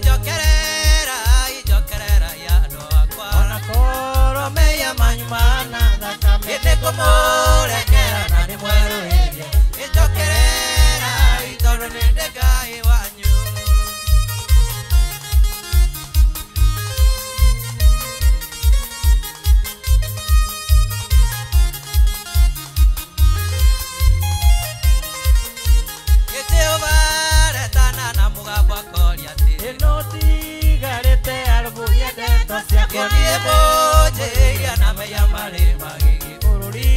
Ijokerera ijokerera ya andũ akwa Ona korwo mehia manyu mahana thakame nĩngũmũrekera na ndĩmwerũhĩrie ijokerera tondũ nĩ ndĩ Ngai wanyu. Jehova retana na mũgambo akoria atĩrĩ Ĩno tigarĩte arũmbũiye ndeto ciakwa Gĩthiĩ mũnjĩhĩria na mehia marĩ magigi bũrũri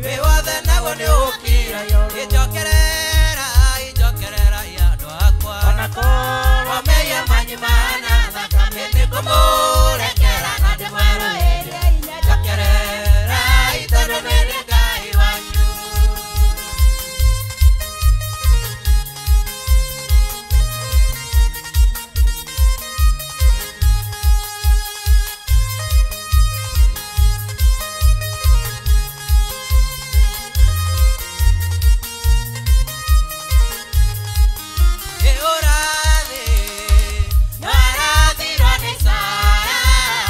wĩ wothe naguo nĩ ũgũkira ijokerera ijokerera ya andũ akwa Ona korwo mehia manyu mahana thakame nĩngũmũrekera na ndĩmwerũhĩrie ijokerera tondũ nĩ ndĩ Ngai wanyu. Ĩ ũrathi warathirwo nĩ Isaya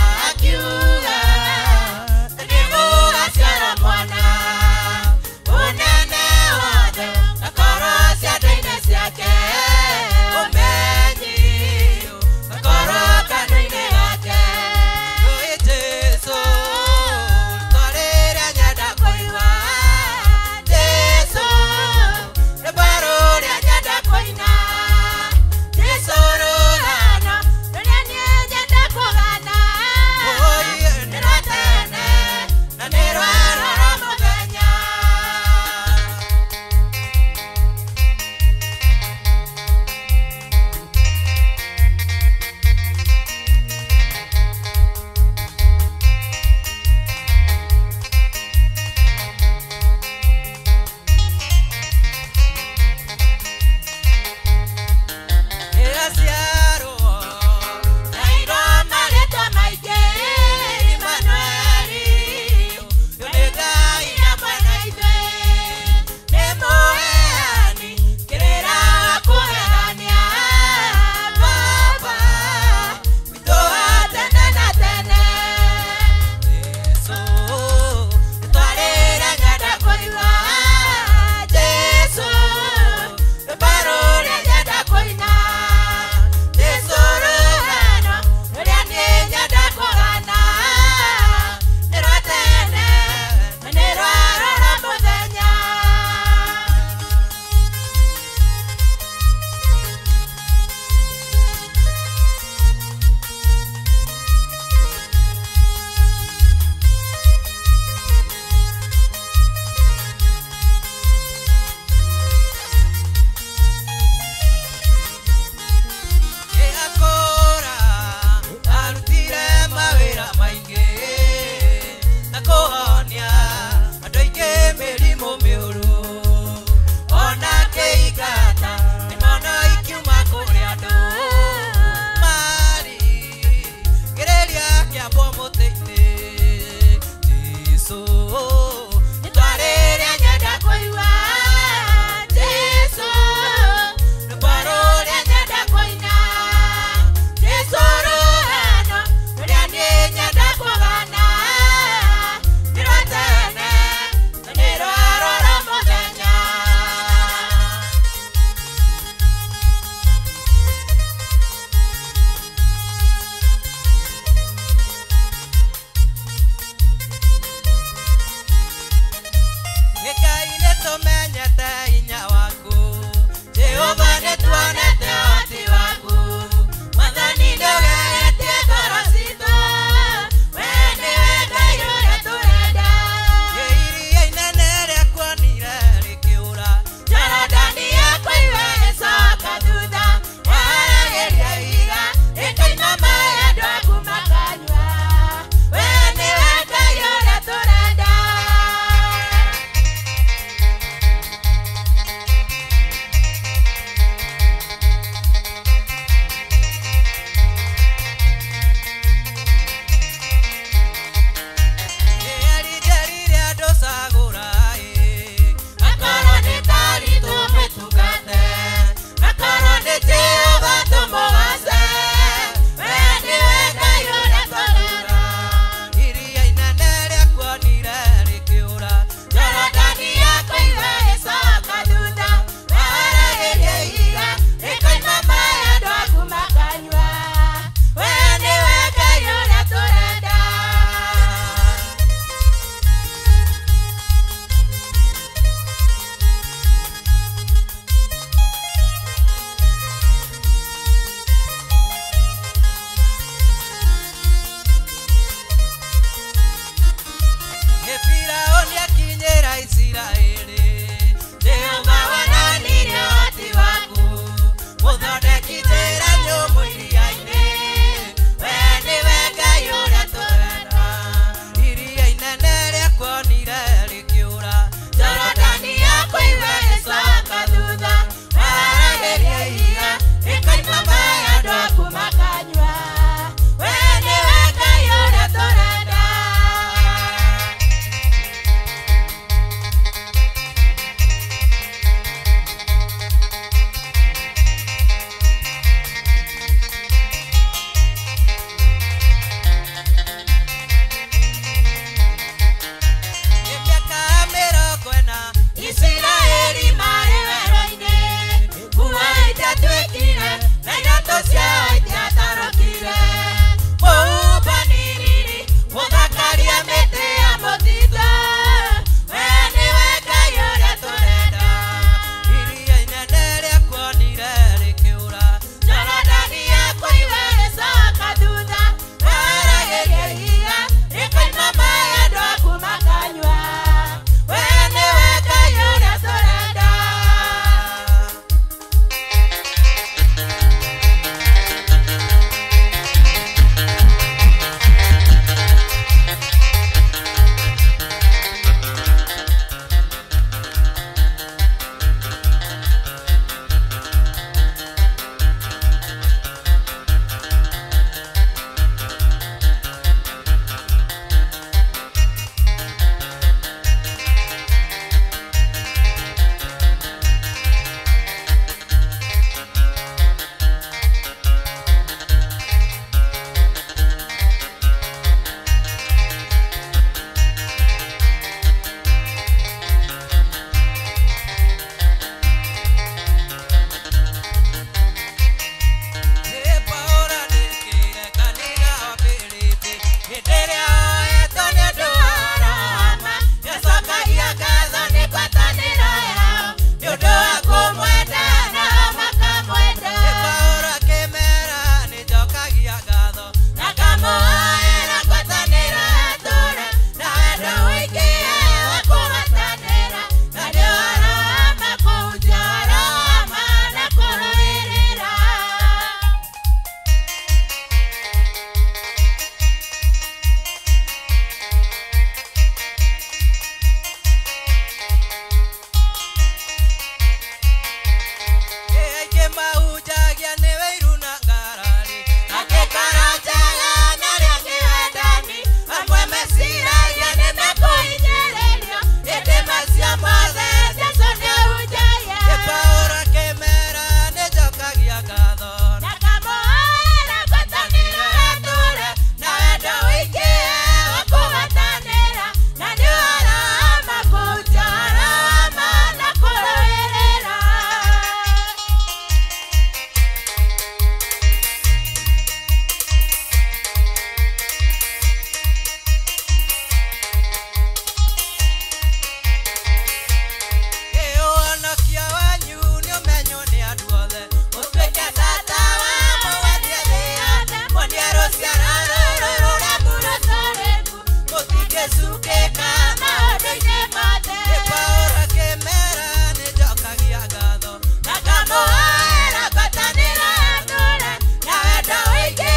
ũtangĩcukĩka maũndũ-inĩ mothe. Paũlũ akĩmera nĩnjokagia ngatho na ngamũhoera ngwatanĩro ya ndũra na wendo ũingĩ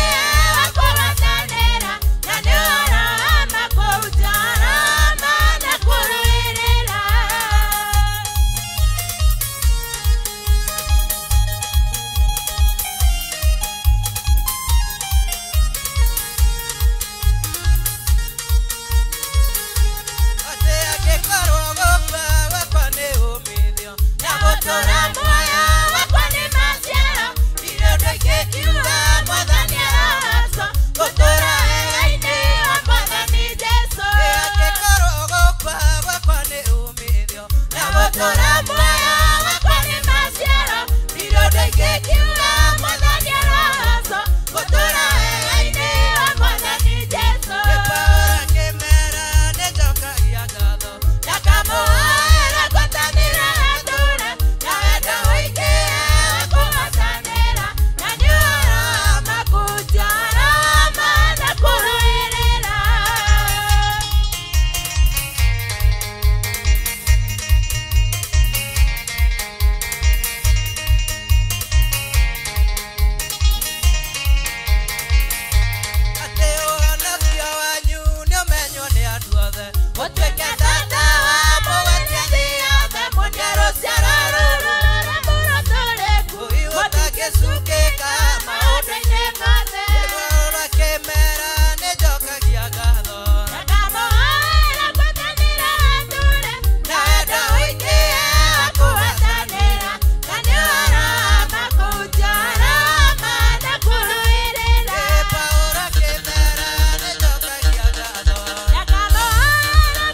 wa kũhotanĩra na nĩ ũhoro wa ma kũhunjia ũhoro wa ma na kũrũĩrĩra. Atĩ angĩkorwo gũkua gwakwa nĩ ũmithio na gũtũũra muoyo gwakwa nĩ maciaro, ndirĩ ũndũ ingĩkiuga Mwathani arogocwo, gũtũũra wega-inĩ wa Mwathani Jesũ. Angĩkorwo gũkua gwakwa nĩ ũmithio na gũtũũra muoyo gwakwa nĩ maciaro, ndirĩ ũndũ ingĩkiuga Mwathani arogocwo, gũtũũra wega-inĩ wa Mwathani Jesũ. Paũlũ akĩmera nĩnjokagia ngatho na ngamũhoera ngwatanĩro ya ndũra na wendo ũingĩ wa kũhotanĩra na nĩ ũhoro wa ma kũhunjia ũhoro wa ma na kũrũĩrĩra. Atĩ ũhonokio wanyu nĩũmenywo nĩ andũ othe, ũtuĩke tata wa mũgwate thĩ yothe, muonie rũciaro rũrũ ũtangĩcukĩka maũndũ-inĩ mothe. Paũlũ akĩmera nĩnjokagia ngatho na ngamũhoera ngwatanĩro ya ndũra na wendo ũingĩ wa kũhotanĩra na nĩ ũhoro wa ma kũhunjia ũhoro wa ma na kũrũĩrĩra. Paũlũ akĩmera nĩnjokagia ngatho na ngamũhoera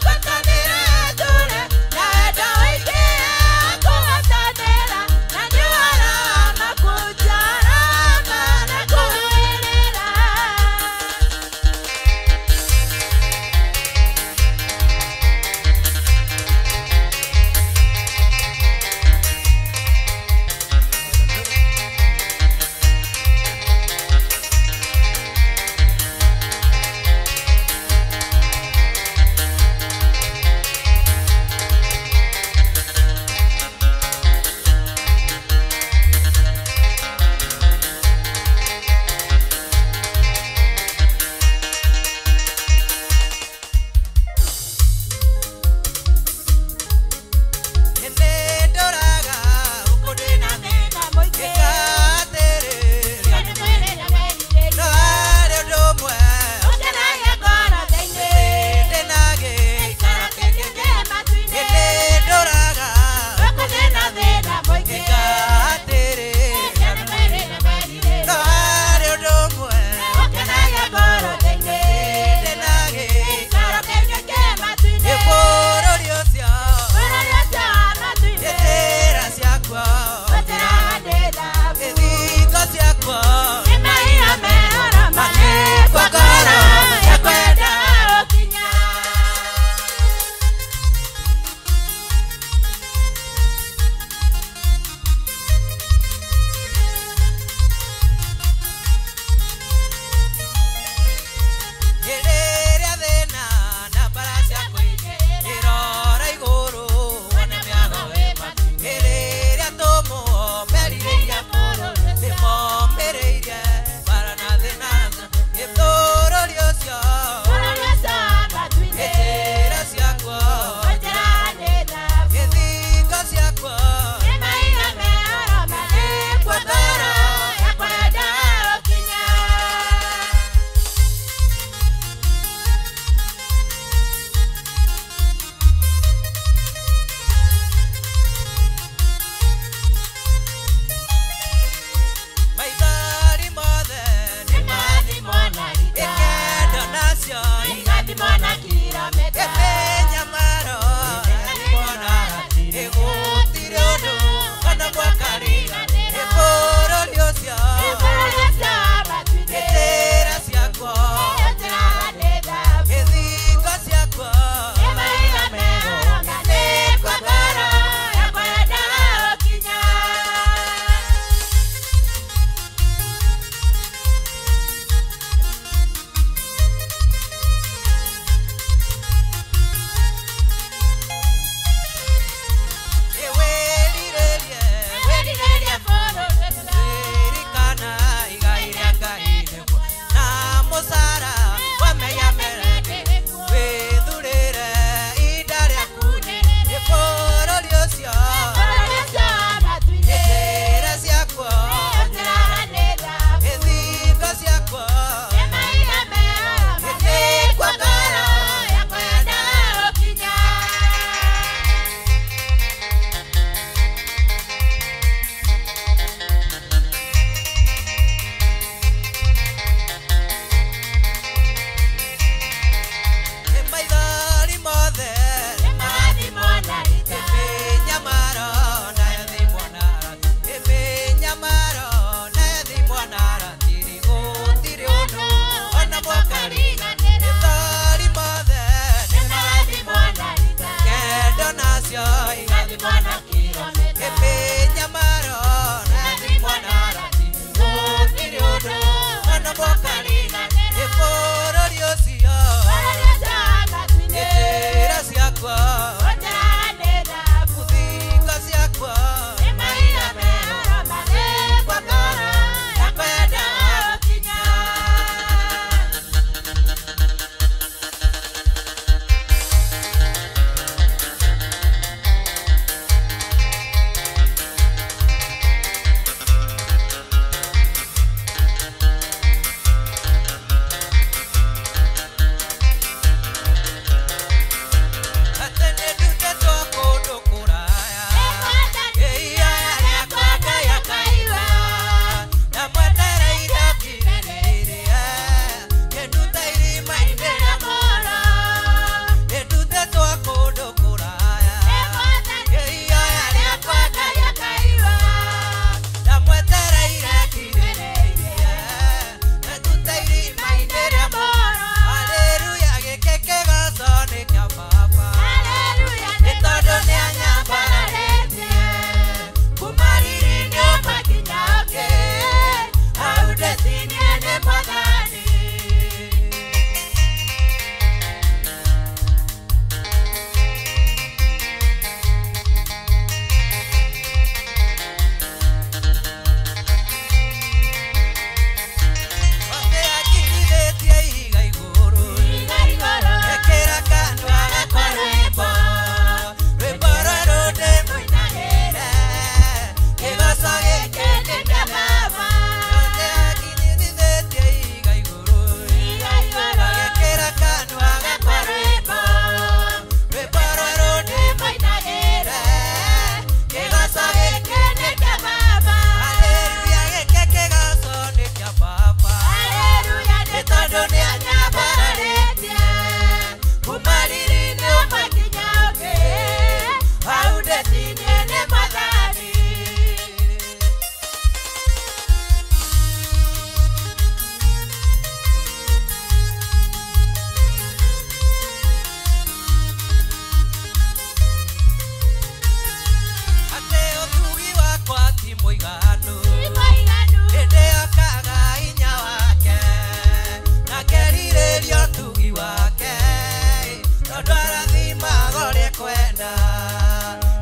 Tondũ arathimaga ũrĩa ekwenda.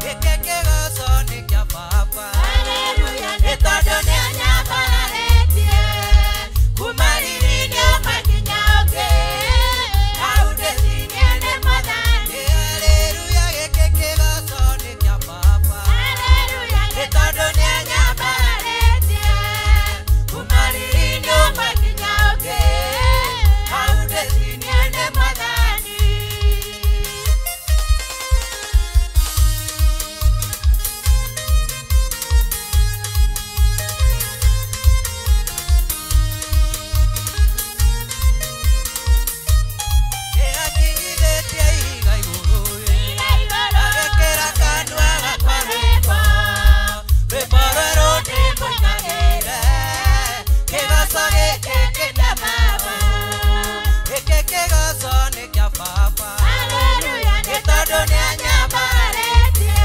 Gĩkĩ kĩgoco nĩ kĩa baba. Nĩ tondũ nĩanyambararĩtie kuma riri-inĩ ũmwe nginya ũngĩ. Hau ndĩcirie nĩ Mwathani. Haleluya, gĩkĩ kĩgoco nĩ kĩa baba. Nĩ tondũ nĩanyambararĩtie kuma riri-inĩ ũmwe nginya ũngĩ. Hau ndĩcirie nĩ Mwathani. Nĩakinyithĩtie ihiga igũrũ, agekĩra kanua gakwa rwĩmbo, rwĩmbo rwerũ ndĩmũinagĩre. Kĩgoco gĩkĩ kĩna baba, gĩkĩ kĩgoco nĩ kĩa baba. Nĩ tondũ nĩanyambararĩtie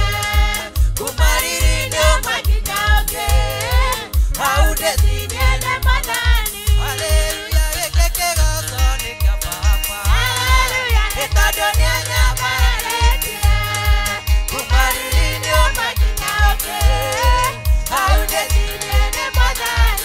kuma riri-inĩ ũmwe nginya ũngĩ. Hau ndĩcirie nĩ Mwathani. Haleluya, gĩkĩ kĩgoco nĩ kĩa baba. Nĩ tondũ nĩanyambararĩtie kuma riri-inĩ ũmwe nginya ũngĩ. Hau ndĩcirie nĩ Mwathani.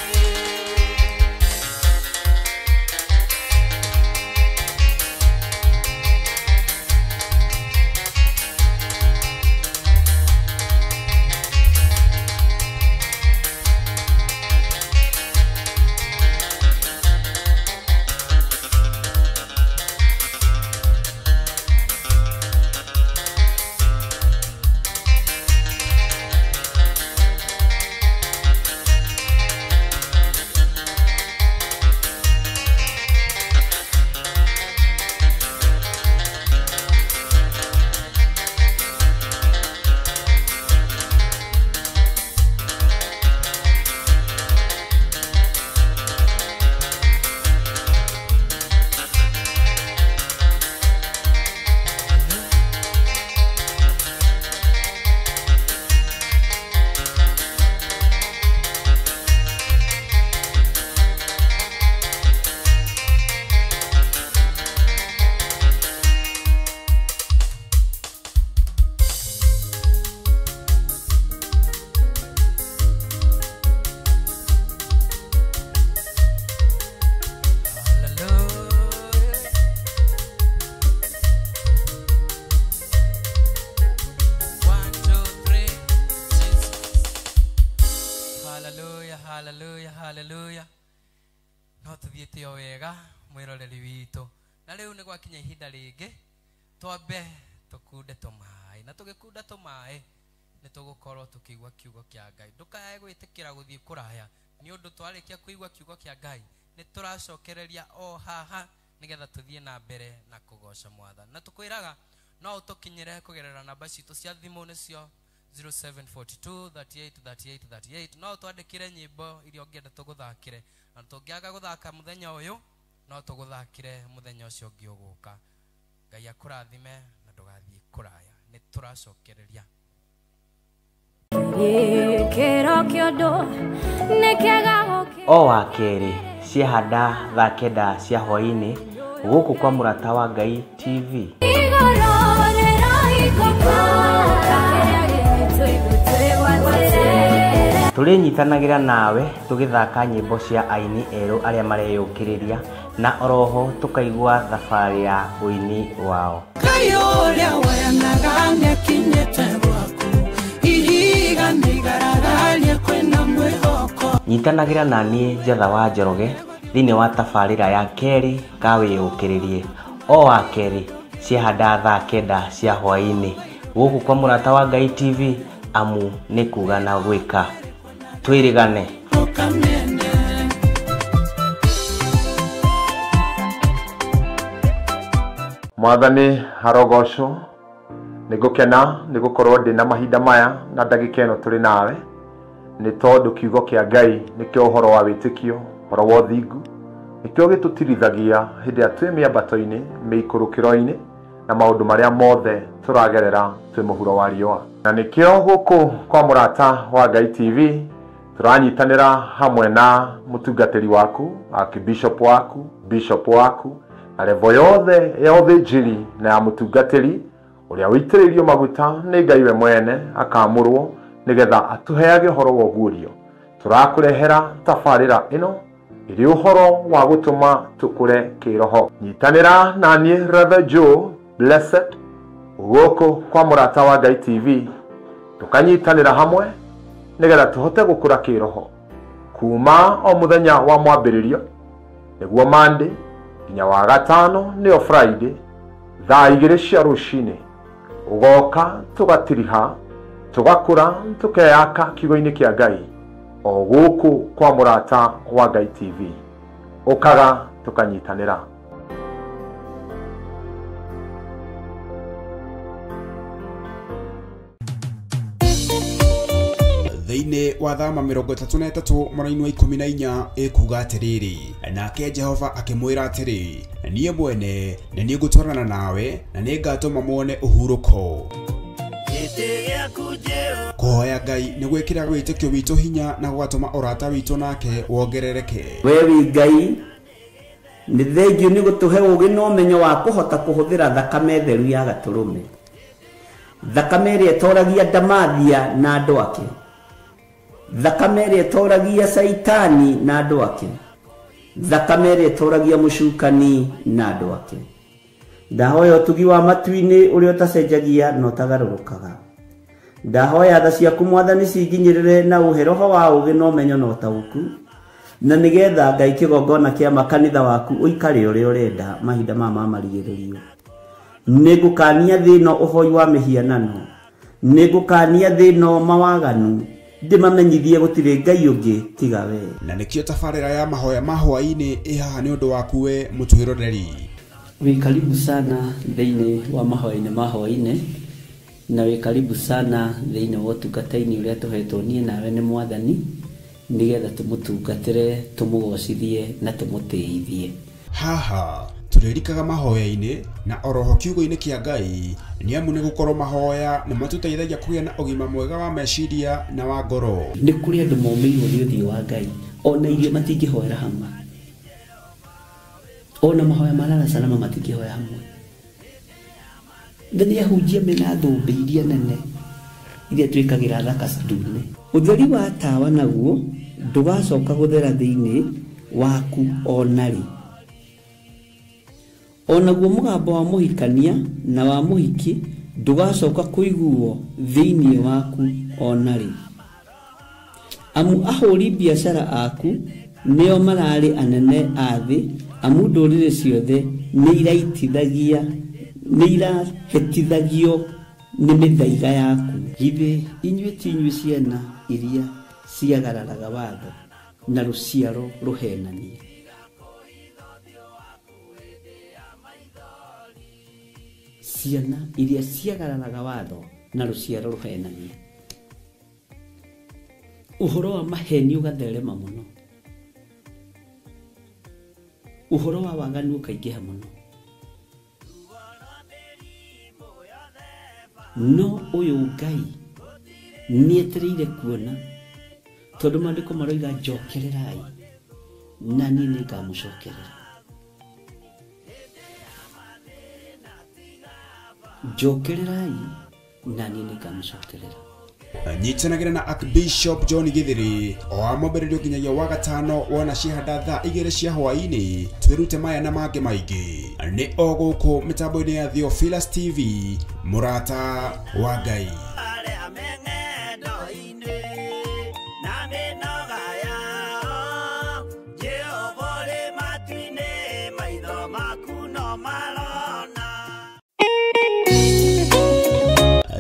Hallelujah. One, two, three, Jesus. Hallelujah, hallelujah, hallelujah. No tuthiĩte o wega mwĩroreri witũ. Na rĩu nĩ gwakinya ihinda rĩngĩ twambe tũkunde tũmaĩ, na tũgĩkunda tũmaĩ nĩ tũgũkorwo tũkĩigua kiugo kĩa Ngai. Ndũkae gwĩtĩkĩra gũthiĩ kũraya nĩ ũndũ twarĩkia kũigua kiugo kĩa Ngai nĩ tũracokereria o haha nĩgetha tũthiĩ na mbere na kũgoca Mwathani. Na tũkwĩraga no ũtũkinyĩre kũgerera namba citũ cia thimũ nĩcio 0742 38 38 38. No ũtwandĩkĩre nyĩmbo iria ũngĩenda tũgũthakĩre, na tũngĩaga gũthaka mũthenya ũyũ no tũgũthakĩre mũthenya ũcio ũngĩ ũgũka. Ngai akũrathime na ndũgathiĩ kũraya. Nĩ tũracokereria. Gĩkĩro kĩondo nĩ kĩega gũkĩra. O wa kerĩ ciahanda thaa kenda cia hwaĩ-inĩ gũkũ kwa Mũrata wa Ngai TV. Igũrũ rĩroikũrũka, kĩrĩa gĩgĩtũigua twĩgwatĩre. Tũrĩnyitanagĩra nawe tũgĩthaka nyĩmbo cia aini erũ arĩa mareyũkĩrĩria na oroho tũkaigua thabarĩ ya ũini wao. Ngai ũrĩa wayanaga nĩakinyĩte gwaku, ihiga nĩigaragarie kwĩna mwĩhoko. Nyitanagĩra na niĩ Njatha wa Njoroge thĩinĩ wa tabarĩra ya kerĩ ka wĩyũkĩrĩrie o wa kerĩ ciahanda thaa kenda cia hwaĩ-inĩ gũkũ kwa Mũrata wa Ngai TV, amu nĩ kuga na gwĩka. Twĩrĩgane. Ũkamene. Mwathani arogocwo. Nĩ ngũkena nĩ gũkorwo ndĩ na mahinda maya na ndagĩka ĩno tũrĩ nawe, nĩ tondũ kiugo kĩa Ngai nĩkĩo ũhoro wa wĩtĩkio, ũhoro wa ũthingu, nĩkĩo gĩtũtirithagia hĩndĩ ĩrĩa twĩ mĩambato-inĩ, mĩikũrũkĩro-inĩ na maũndũ marĩa mothe tũragerera twĩ mũhuro wa riũa. Na nĩkĩo gũkũ kwa Mũrata wa Ngai TV tũranyitanĩra hamwe na mũtungatĩri waku, Archbishop waku, Bishop waku na levo yothe ya ũthĩnjĩri na ya mũtungatĩri ũrĩa ũitĩrĩirio maguta nĩ Ngai we mwene akamũrwo nĩgetha atũheage ũhoro wa ũguũrio. Tũrakũrehera tabarĩra ĩno ĩrĩ ũhoro wa gũtũma tũkũre kĩroho. Nyitanĩra na niĩ Reverend Joe Blessed gũkũ kwa Mũrata wa Ngai TV, tũkanyitanĩra hamwe nĩgetha tũhote gũkũra kĩroho kuma o mũthenya wa mwambĩrĩrio nĩguo Monday nginya wa gatano nĩyo Friday thaa 2 cia rũcinĩ, ũgoka tũgatiriha tũgakũra tũkeyaka kiugo-inĩ kĩa Ngai o gũkũ kwa Mũrata wa Ngai TV. Ũkaga tũkanyitanĩra. Thĩinĩ wa thama 33 mũraini wa 14 ĩkuga atĩrĩrĩ, nake Jehova akĩmwĩra atĩrĩ, niĩ mwene nĩ niĩ ngũtwarana nawe na nĩngatũma muone ũhurũko. Kũhoya Ngai nĩ gwĩkĩra wĩtĩkio witũ hinya na gũgatũma ũrata witũ nake wongerereke. We wĩ Ngai nĩ thengiũ nĩ gũtũhe ũũgĩ na ũmenyo wa kũhota kũhũthĩra thakame theru ya gatũrũme, thakame ĩrĩa ĩtoragia Ndamathia na andũ ake, thakame ĩrĩa ĩtoragia Caitani na andũ ake, thakame ĩrĩa ĩtoragia mũcukani na andũ ake. Ndahoya ũtugi wa matu-inĩ ũrĩa ũtacenjagia na ũtagarũrũkaga. Ndahoya tha ciaku Mwathani cinginyĩrĩre na ũhe roho wa ũũgĩ na ũmenyo na ũtaũku, na nĩgetha Ngai kĩgongona kĩa makanitha waku ũikare ũrĩa ũrenda mahinda maya ma marigĩrĩrio. Nĩngũkania thĩ ĩno ũhoi wa mĩhianano, nĩngũkania thĩ ĩno mawaganu, ndĩmamenyithie gũtirĩ Ngai ũngĩ tiga we. Na nĩkĩo tabarĩra ya mahoya ma hwaĩ-inĩ ĩ haha nĩ ũndũ waku we mũtwĩroreri. Wĩ karibu sana thĩinĩ wa mahoya-inĩ ma hwaĩ-inĩ, na wĩ karibu sana thĩinĩ wa ũtungata-inĩ ũrĩa tũhetwo niĩ nawe nĩ Mwathani, nĩgetha tũmũtungatĩre, tũmũgocithie na tũmũtĩithie. Haha tũrĩrikaga mahoya-inĩ na oroho kiugo-inĩ kĩa Ngai, nĩ amu nĩ gũkorwo mahoya nĩ matũteithagia kũgĩa na ũgima mwega wa meciria na wa ngoro. Nĩ kũrĩ andũ momĩirwo nĩ ũthiũ wa Ngai, ona irio matingĩhoera hamwe, ona mahoya ma lala salama matingĩhoya hamwe. Na nĩ ahunjia mena thũmbĩ iria nene iria twĩkagĩra thaka ndune. Ũtheri wa tawa naguo ndũgacoka gũthera thĩinĩ waku ona rĩ. Onaguo mũgambo wa mũhikania na wa mũhiki ndũgacoka kũiguo thĩinĩ waku ona rĩ. Amu ahũri biacara aku nĩo mararĩ anene a thĩ, amu ndũrĩrĩ ciothe nĩ irahĩtithagio nĩ mĩthaiga yaku. Githĩ inyuĩ ti inyuĩ ciana iria ciagararaga watho na rũciaro rũhenanie? Ciana iria ciagararaga watho na rũciaro rũhenanie. Ũhoro wa maheni ũgatherema mũno, ũhoro wa waganu ũkaingĩha mũno, no ũyũ Ngai nĩetereire kuona, tondũ maandĩko maroiga njokererai na niĩ nĩngamũcokerera. Njokererai na niĩ nĩngamũcokerera. Nyitanagĩra na Archbishop John Githiri o wa mwambĩrĩrio nginyagia wa gatano wona cihanda thaa 2 cia hwaĩ-inĩ, twĩrute maya na mangĩ maingĩ nĩ o gũkũ mĩtambo-inĩ ya Theophilus TV, Mũrata wa Ngai.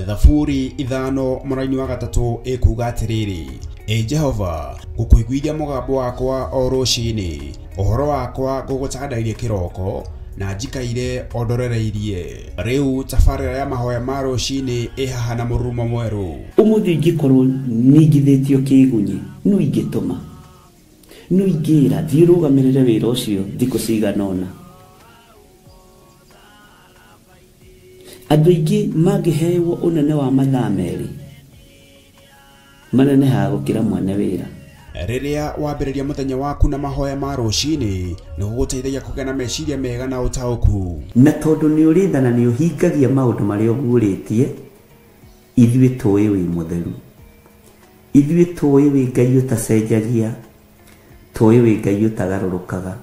Thaburi 5 mũraini wa 3 ĩkuga atĩrĩrĩ, ĩ Jehova, ngũkũiguithia mũgambo wakwa o rũcinĩ, ũhoro wakwa ngũgũtandairie kĩroko na njikaire o ndorereirie. Rĩu tabarĩra ya mahoya ma rũcinĩ ĩ haha na mũrurumo mwerũ. Ũmũthĩ ingĩkorwo ningithĩtio kĩgunyi, no ingĩtũma, no ingĩra thiĩ rũgamĩrĩre wĩra ũcio thikũ cigana ũna. Andũ aingĩ mangĩhewo ũnene wa mathaa 2 manenehaga gũkĩra mwene wĩra. Rĩrĩa wambĩrĩria mũthenya waku na mahoya ma rũcinĩ nĩ gũgũteithagia kũgĩa na meciria mega na ũtaũku. Na tondũ nĩ ũrĩ tha na nĩ ũhingagia maũndũ marĩa ũguũrĩtie, ithuĩ tũĩ wĩ mũtheru, ithuĩ tũĩ wĩ Ngai ũtacenjagia, tũĩ wĩ Ngai ũtagarũrũkaga.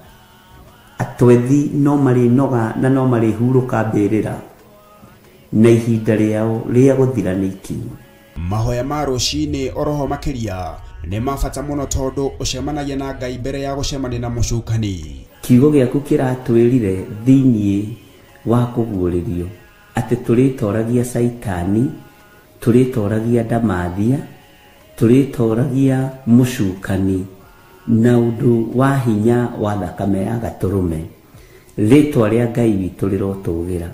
Atwethi no marĩnoga na no marĩhurũka mbĩrĩra, na ihinda rĩao rĩa gũthira nĩ ikinyu. Mahoya ma rũcinĩ oroho makĩria nĩ ma bata mũno tondũ ũcemanagia na Ngai mbere ya gũcemania na mũcukani. Kiugo gĩaku kĩratwĩrire thĩiniĩ wa kũguũrĩrio atĩ tũrĩtoragia Caitani, tũrĩtoragia ndamathia, tũrĩtoragia mũcukani na ũndũ wa hinya wa thakame ya gatũrũme. Rĩtwa rĩa Ngai witũ rĩrotũgĩra.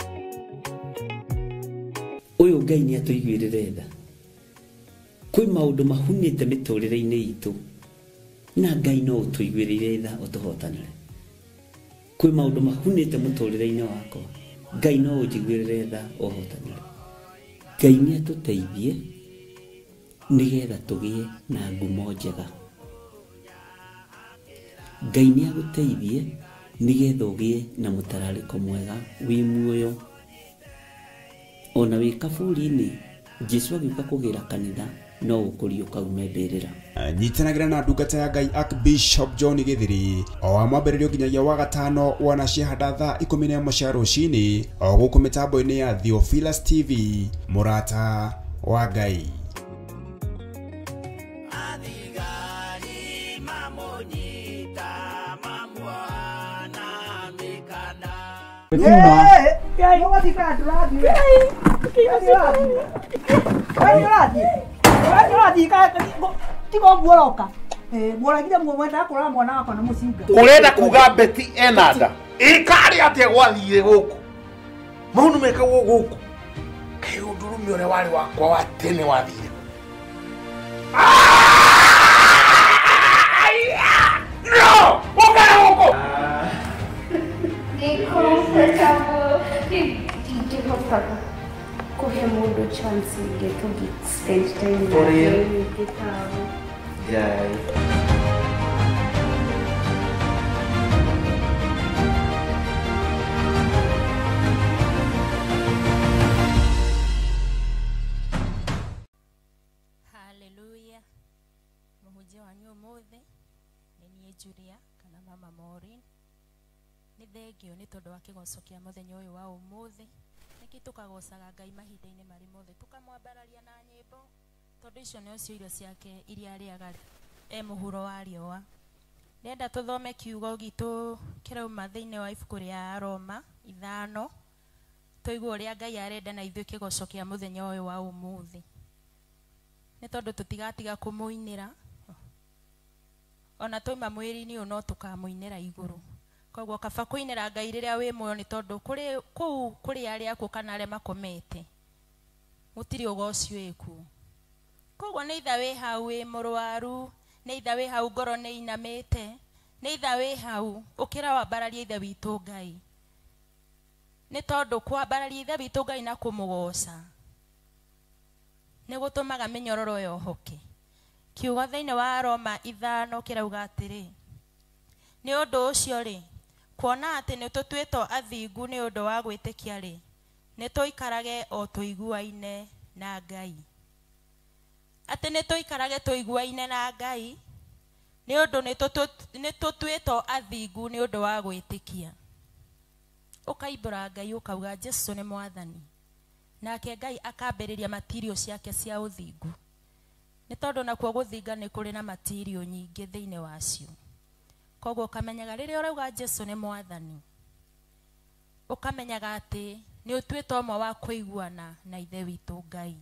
Ũyũ Ngai nĩ atũiguĩrĩre tha. Kwĩ maũndũ mahunĩte mĩtũrĩre-inĩ itũ na Ngai no ũtũiguĩrĩire tha ũtũhotanĩre. Kwĩ maũndũ mahunĩte mũtũrĩre-inĩ wakwa, Ngai no ũnjiguĩrĩre tha ũhotanĩre. Ngai nĩ atũteithie nĩgetha tũgĩe na ngumo njega. Ngai nĩ agũteithie nĩgetha ũgĩe na mũtararĩko mwega wĩ muoyo. Ona wĩ kaburi-inĩ, Jesũ agĩũka kũgĩra kanitha no ũkũriũka ume mbĩrĩra. Nyitanagĩra na ndungata ya Ngai Archbishop John Githiri o wa mwambĩrĩrio nginyagia wa gatano wana ciahanda thaa 11 cia rũcinĩ o gũkũ mĩtambo-inĩ ya Theophilus TV, mũrata wa Ngai. Urenda kuga Betty ena nda ikari atia gwathire guku maundu mekagwo guku kai undurume uria wari wakwa wa tene wathire. No, ukara guku ni comfortable ndingĩhota kũhe mũndũ chance ĩngĩ tũngĩ spend time nake gĩtabo. Hallelujah. Mũhunjia wanyu ũmũthĩ nĩ niĩ Julia kana Mama Maureen. Nĩ thengio nĩ tondũ wa kĩgoco kĩa mũthenya ũyũ wa ũmũthĩ. Nĩkĩ tũkagocaga Ngai mahinda-inĩ marĩ mothe, tũkamwambararia na nyĩmbo tondũ icio nĩcio irio ciake iria arĩaga e mũhuro wa riũa. Ndĩrenda tũthome kiugo gitũ kĩrauma thĩinĩ wa ibuku rĩa Roma 5 tũigue ũrĩa Ngai arenda na ithuĩ kĩgoco kĩa mũthenya ũyũ wa ũmũthĩ. Nĩ tondũ tũtigatiga kũmũinĩra ona twauma mwĩrĩ-inĩ ũyũ no tũkamũinĩra igũrũ. Koguo kaba kũinĩra Ngai rĩrĩa wĩ muoyo nĩ tondũ kũrĩ kũu kũrĩ arĩa akuũ kana arĩa makomete gũtirĩ ũgoci wĩkuo. Koguo nĩ itha wĩ hau wĩ mũrwaru, nĩ itha wĩ hau ngoro nĩ inamĩte, nĩ itha wĩ hau ũkĩra wambararia ithe witũ Ngai. Nĩ tondũ kwambararia ithe witũ Ngai na kũmũgoca nĩ gũtũmaga mĩnyororo yohoke. Kiugo thĩinĩ wa Roma 5 kĩrauga atĩrĩ, nĩ ũndũ ũcio rĩ, kuona atĩ nĩ tũtuĩtwo athingu nĩ ũndũ wa gwĩtĩkia rĩ, nĩ tũikarage o tũiguaine na Ngai. Atĩ nĩ tũikarage tũiguaine na Ngai nĩ ũndũ nĩ tũtuĩtwo athingu nĩ ũndũ wa gwĩtĩkia. Ũkaimbũra Ngai ũkauga Jesũ nĩ mwathani, nake Ngai akambĩrĩria matirio ciake cia ũthingu. Nĩ tondũ nakuo gũthinga nĩ kũrĩ na matirio nyingĩ thĩinĩ wacio. Koguo ũkamenyaga rĩrĩa ũrauga Jesũ nĩ mwathani, ũkamenyaga atĩ nĩ ũtuĩtwo ũmwe wa kũiguana na ithe witũ Ngai.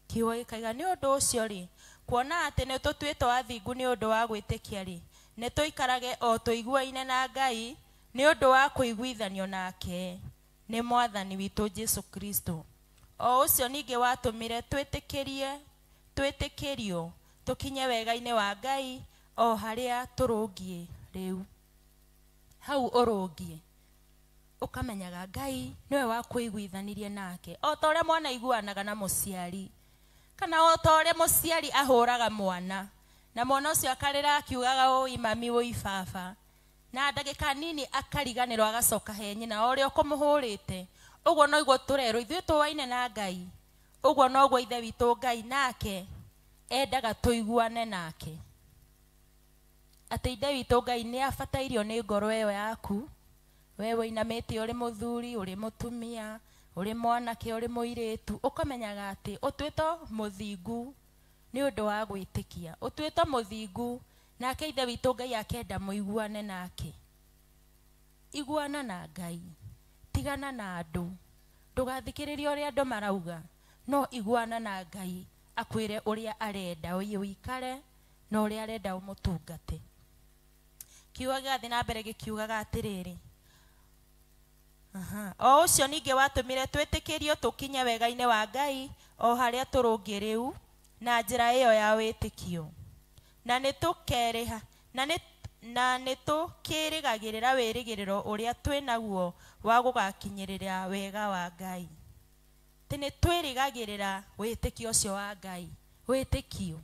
Kiugo gĩkaiga nĩ ũndũ ũcio rĩ, kuona atĩ nĩ tũtuĩtwo athingu nĩ ũndũ wa gwĩtĩkia rĩ, nĩ tũikarage o tũiguaine na Ngai nĩ ũndũ wa kũiguithanio nake nĩ mwathani witũ Jesũ Kristo. O ũcio ningĩ watũmire twĩtĩkĩrio tũkinye wega-inĩ wa Ngai o harĩa tũrũngiĩ rĩu. Hau ũrũngiĩ ũkamenyaga Ngai nĩwe wakũiguithanirie nake, o ta ũrĩa mwana aiguanaga na mũciari, kana o ta ũrĩa mũciari ahũraga mwana Na mwana ũcio akarĩra akiugaga ũi mami ũi baba. Na ndagĩka nini akariganĩrwo agacoka he nyina o ũrĩa ũkũmũhũrĩte. Ũguo noguo tũrerwo ithuĩ tũwaine na Ngai. Ũguo noguo Ithe witũ Ngai nake endaga tũiguane nake. Atĩ Ithe witũ Ngai nĩ abatairio nĩ ngoro ĩyo yaku. We wĩinamĩte ũrĩ mũthuri, ũrĩ mũtumia, ũrĩ mwanake, ũrĩ mũirĩtu, ũkamenyaga atĩ ũtuĩtwo mũthingu nĩ ũndũ wa gwĩtĩkia. Ũtuĩtwo mũthingu nake Ithe witũ Ngai akenda mũiguane nake. Iguana na Ngai, tigana na andũ, ndũgathikĩrĩrie ũrĩa andũ marauga, no iguana na Ngai akwĩre ũrĩa arenda ũikare na ũrĩa arenda ũmũtungate. Kiugo gĩgathiĩ na mbere gĩkiugaga atĩrĩrĩ, o ũcio ningĩ watũmire twĩtĩkĩrio tũkinye wega-inĩ wa Ngai o harĩa tũrũngiĩ rĩu na njĩra ĩyo ya wĩtĩkio. Na nĩ tũkĩrĩgagĩrĩra wĩrĩgĩrĩro ũrĩa twĩ naguo wa gũgakinyĩrĩra wega wa Ngai. Atĩ nĩ twĩrĩgagĩrĩra wĩtĩkio ũcio wa Ngai. Wĩtĩkio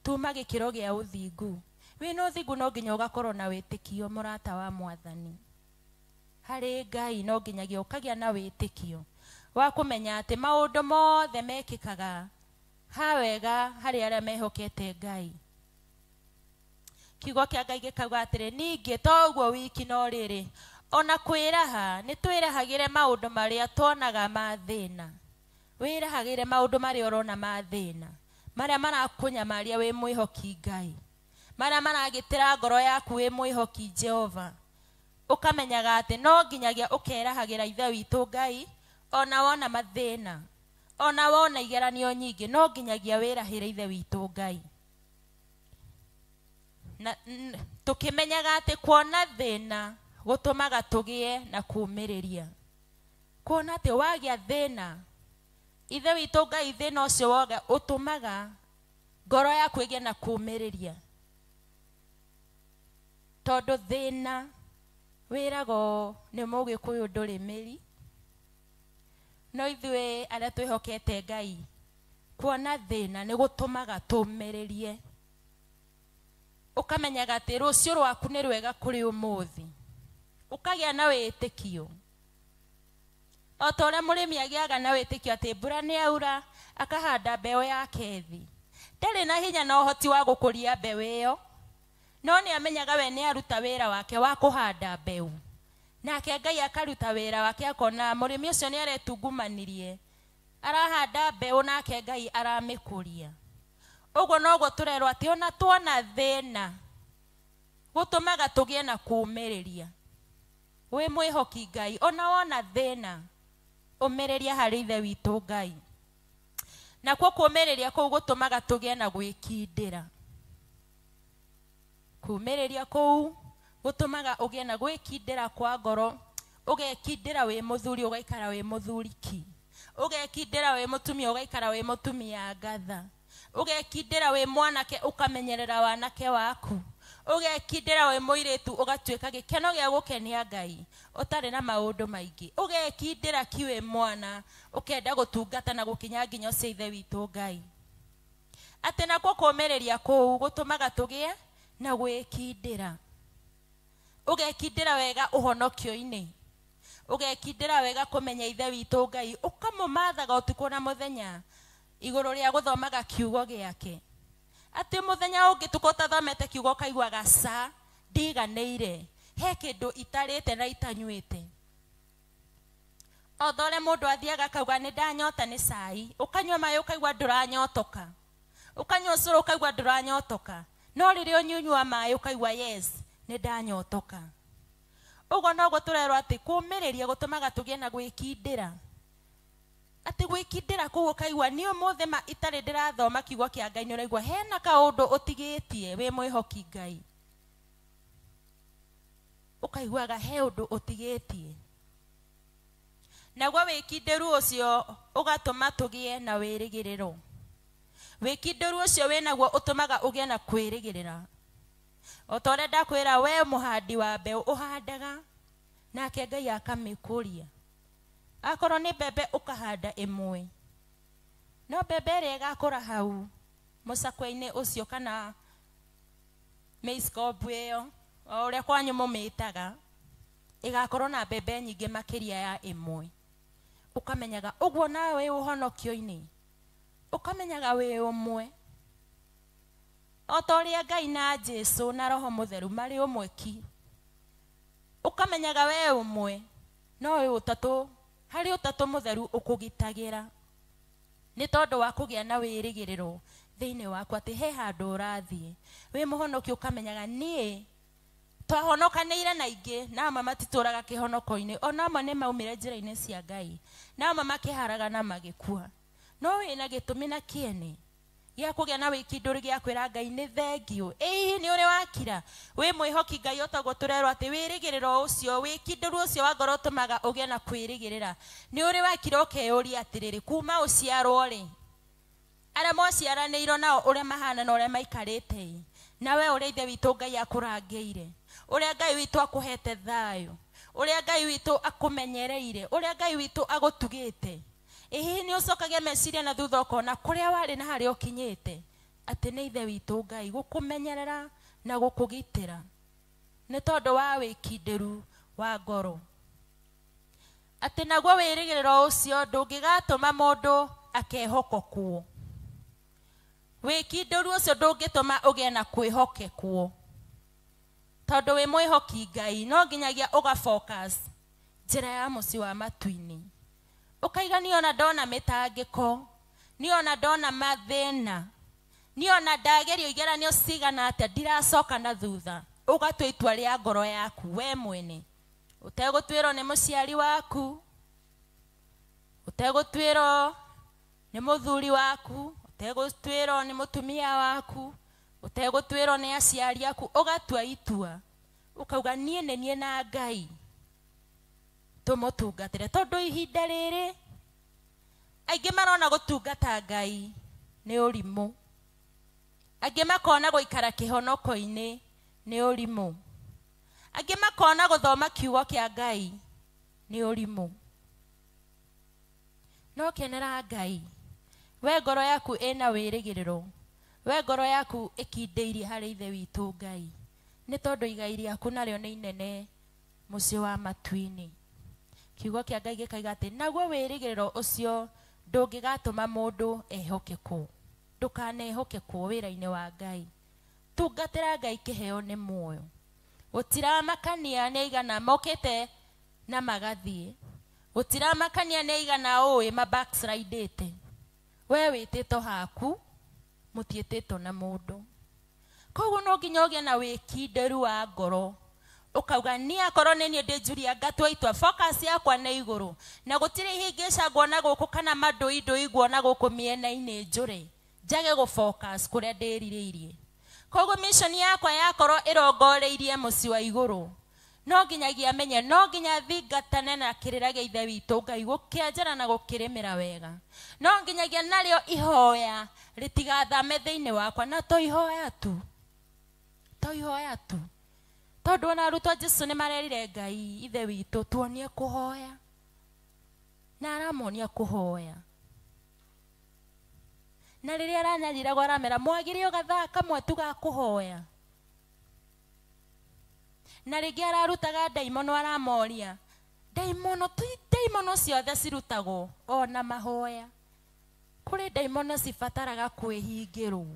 tuma gĩkĩro gĩa ũthingu. Wĩna ũthingu no nginya ũgakorwo na wĩtĩkio, mũrata wa Mwathani. Harĩ Ngai no nginyagia ũkagĩa na wĩtĩkio wa kũmenya atĩ maũndũ mothe mekĩkaga ha wega harĩ arĩa mehokete Ngai. Kiugo kĩa Ngai gĩkauga atĩrĩ, ningĩ to ũguo wiki no rĩrĩ, ona kwĩraha nĩ twĩrahagĩre maũndũ marĩa tuonaga ma thĩna. Wĩrahagĩre maũndũ marĩa ũrona ma thĩna, marĩa marakũnyamaria wĩ mwĩhoki Ngai, marĩa maragitĩra ngoro yaku wĩ mwĩhoki Jehova. Ũkamenyaga atĩ no nginyagia ũkerahagĩra Ithe witũ Ngai ona wona mathĩna, ona wona igeranio nyingĩ, no nginyagia wĩrahĩre Ithe witũ Ngai. Na tũkĩmenyaga atĩ kuona thĩna gũtũmaga tũgĩe na kũũmĩrĩria. Kuona atĩ wagĩa thĩna, Ithe witũ Ngai thĩna ũcio wothe ũtũmaga ngoro yaku ĩgĩe na kũũmĩrĩria. Tondũ thĩna wĩragwo nĩ Mũgĩkũyũ ndũrĩ mĩri, no ithuĩ arĩa twĩhokete Ngai, kuona thĩna nĩ gũtũmaga tũũmĩrĩrie. Ũkamenyaga atĩ rũciũ rwaku nĩ rwega kũrĩ ũmũthĩ. Ũkagĩa na wĩtĩkio. O ta ũrĩa mũrĩmi agĩaga na wĩtĩkio atĩ mbura nĩ yaura, akahanda mbeũ yake thĩ. Ndarĩ na hinya na ũhoti wa gũkũria mbeũ ĩyo, no nĩ amenyaga we nĩ aruta wĩra wake wa kũhanda mbeũ. Nake Ngai akaruta wĩra wake, akona mũrĩmi ũcio nĩ aretungumanirie, arahanda mbeũ nake Ngai aramĩkũria. Ũguo noguo tũrerwo atĩ ona tuona thĩna gũtũmaga tũgĩe na kũũmĩrĩria. Wĩ mwĩhoki Ngai, ona wona thĩna ũmĩrĩria harĩ Ithe witũ Ngai. Nakuo kũũmĩrĩria kũu gũtũmaga tũgĩe na gwĩkindĩra. Kũũmĩrĩria kũu gũtũmaga ũgĩe na gwĩkindĩra kwa ngoro, ũgekindĩra wĩ mũthuri ũgaikara wĩ mũthuri ki, ũgekindĩra wĩ mũtumia ũgaikara wĩ mũtumia ngatha, ũgekindĩra wĩ mwanake ũkamenyerera wanake waku, ũgekindĩra wĩ mũirĩtu ũgatuĩka gĩkeno gĩa gũkenia Ngai ũtarĩ na maũndũ maingĩ, ũgekindĩra ki wĩ mwana ũkenda gũtungata na gũkinya nginyo cia Ithe witũ Ngai. Atĩ nakuo kũũmĩrĩria kũu gũtũmaga tũgĩe na gwĩkindĩra. Ũgekindĩra wega ũhonokio-inĩ, ũgekindĩra wega kũmenya Ithe witũ Ngai, ũkamũmathaga ũtukũ na mũthenya igũrũ rĩa gũthomaga kiugo gĩake. Atĩ mũthenya ũngĩtukũ ũtathomete kiugo ũkaiguaga ca ndiganĩire, he kĩndũ itarĩte na itanyuĩte. O ta ũrĩa mũndũ athiaga akauga nĩ ndanyota nĩ cai, ũkanyua maĩ ũkaigua ndũranyotoka, ũkanyua ũcũrũ ũkaigua ndũranyotoka, no rĩrĩa ũnyunyua maĩ ũkaigua yes nĩ ndanyotoka. Ũguo noguo tũrerwo atĩ kũũmĩrĩria gũtũmaga tũgĩe na gwĩkindĩra. Atĩ gwĩkindĩra kũu ũkaigua niĩ ũmũthĩ ma itarĩ ndĩrathoma kiugo kĩa Ngai, nĩ ũraigua hena kaũndũ ũtigĩtie wĩ mwĩhoki Ngai. Ũkaiguaga he ũndũ ũtigĩtie. Naguo wĩkindĩru ũcio ũgatũma tũgĩe na wĩrĩgĩrĩro. Wĩkindĩru ũcio wĩnaguo ũtũmaga ũgĩe na kwĩrĩgĩrĩra. O ta ũrĩa ndakwĩra we mũhandi wa mbeũ ũhandaga nake Ngai akamĩkũria. Akorwo nĩ mbembe ũkahanda ĩmwe, no mbembe ĩrĩa ĩgakũra hau Mũcakwe-inĩ ũcio kana maize cob ĩyo o ũrĩa kwanyu mũmĩtaga ĩgakorwo na mbembe nyingĩ makĩria ya ĩmwe. Ũkamenyaga ũguo nawe wĩ ũhonokio-inĩ, ũkamenyaga wĩ ũmwe o ta ũrĩa Ngai na Jesũ na Roho Mũtheru marĩ ũmwe ki. Ũkamenyaga we ũmwe no wĩ ũtatũ, harĩ ũtatũ mũtheru ũkũgitagĩra nĩ tondũ wa kũgĩa na wĩrĩgĩrĩro thĩinĩ waku atĩ he handũ ũrathiĩ. Wĩ mũhonokio ũkamenyaga niĩ twahonokanĩire na ingĩ, na amwe matitũraga kĩhonoko-inĩ, ona amwe nĩ maumire njĩra-inĩ cia Ngai, na amwe makĩharaga na magĩkua. No wĩna gĩtũmi na kĩene gĩa kũgĩa na wĩkindũri gĩa kwĩra Ngai nĩ thengiũ. Ĩ hihi nĩ ũrĩ wakira wĩ mwĩhoki Ngai otaguo tũrerwo atĩ wĩrĩgĩrĩro ũcio, wĩkindũru ũcio wa ngoro ũtũmaga ũgĩe na kwĩrĩgĩrĩra. Nĩ ũrĩ wakira ũkeyũria atĩrĩrĩ, kuma ũciarwo rĩ, arĩa mwaciaranĩirwo nao ũrĩa mahana na ũrĩa maikarĩte, na we ũrĩa Ithe witũ Ngai akũrangĩire, ũrĩa Ngai witũ akũhete thayũ, ũrĩa Ngai witũ akũmenyereire, ũrĩa Ngai witũ agũtugĩte. Ĩ hihi nĩ ũcokagia meciria na thutha ũkona kũrĩa warĩ na harĩa ũkinyĩte, atĩ nĩ Ithe witũ Ngai gũkũmenyerera na gũkũgitĩra nĩ tondũ wa wĩkindĩru wa ngoro. Atĩ naguo wĩrĩgĩrĩro ũcio ndũngĩgatũma mũndũ akehokokwo. Wĩkindĩru ũcio ndũngĩtũma ũgĩe na kwĩhokekwo, tondũ wĩ mwĩhoki Ngai no nginyagia ũga focus njĩra ya mũciĩ wa matu-inĩ. Ũkaiga niĩ ona ndona mĩtangĩko, niĩ ona ndona mathĩna, niĩ ona ndagerio igeranio cigana atĩa ndiracoka na thutha. Ũgatua itua rĩa ngoro yaku we mwene, ũtegũtuĩrwo nĩ mũciari waku, ũtegũtuĩrwo nĩ mũthuri waku, ũtegũtuĩrwo nĩ mũtumia waku, ũtegũtuĩrwo nĩ aciari aku. Ũgatua itua ũkauga niĩ nĩ niĩ na Ngai tũmũtungatĩre, tondũ ihinda rĩrĩ aingĩ marona gũtungata Ngai nĩ ũrimũ, angĩ makona gũikara kĩhonoko-inĩ nĩ ũrimũ, angĩ makona gũthoma kiugo kĩa Ngai nĩ ũrimũ. No kenera Ngai, we ngoro yaku ĩna wĩrĩgĩrĩro, we ngoro yaku ĩkindĩirie harĩ Ithe witũ Ngai, nĩ tondũ igai rĩaku narĩo nĩ inene mũciĩ wa matu-inĩ. Kiugo kĩa Ngai gĩkaiga atĩ naguo wĩrĩgĩrĩro ũcio ndũngĩgatũma mũndũ ehokekwo. Ndũkanehokekwo wĩra-inĩ wa Ngai. Tungatĩra Ngai kĩheo nĩ muoyo. Gũtiramakania nĩ aigana mokĩte na magathiĩ, gũtiramakania nĩ aigana ũĩ ma backslidĩte. We wĩtĩtwo haku, mũtiĩtĩtwo na mũndũ. Koguo no nginya ũgĩe na wĩkindĩru wa ngoro, ũkauga niĩ akorwo nĩ niĩ ndĩ Julia ngatua itua, focus yakwa nĩ igũrũ, na gũtirĩ ihĩngĩca nguona gũkũ kana mandũindũi nguona gũkũ mĩena-inĩ njũre, njage gũ focus kũrĩa ndĩrirĩirie. Koguo mission yakwa yakorwo ĩrongoreirie mũciĩ wa igũrũ, no nginyagia menye, no nginya thingatane na kĩrĩra gĩa Ithe witũ Ngai gũkĩanjara na gũkĩrĩmĩra wega. No nginyagia narĩo ihoya rĩtigathame thĩinĩ wakwa, na to ihoya tu, to ihoya tu, tondũ ona arutwo a Jesũ nĩ marerire Ngai Ithe witũ tuonie kũhoya, na aramonia kũhoya. Na rĩrĩa aranyariragwo aramera mwagĩrĩo gathaa kamwe tu ga kũhoya. Na rĩngĩ ararutaga ndaimono aramoria, ndaimono ti ndaimono ciothe cirutagwo ona mahoya. Kũrĩ ndaimono cibataraga kwĩhingĩrwo.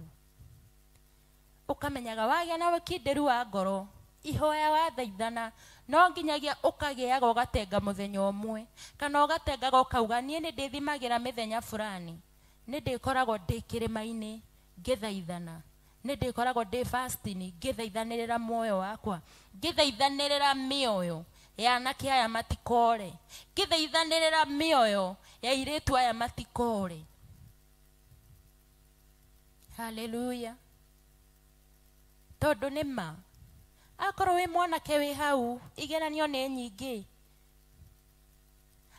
Ũkamenyaga wagĩa na wĩkindĩru wa ngoro, ihoya wathaithana, no nginyagia ũkagĩaga ũgatenga mũthenya ũmwe, kana ũgatengaga ũkauga niĩ nĩ ndĩthimagĩra mĩthenya fulani, nĩ ndĩkoragwo ndĩ kĩrĩma-inĩ ngĩthaithana, nĩ ndĩkoragwo ndĩ fasting ngĩthaithanĩrĩra muoyo wakwa, ngĩthaithanĩrĩra mĩoyo ya anake aya matikore, ngĩthaithanĩrĩra mĩoyo ya airĩtu aya matikore. Haleluya. Tondũ nĩ ma akorwo wĩ mwanake wĩ hau igeranio nĩ nyingĩ,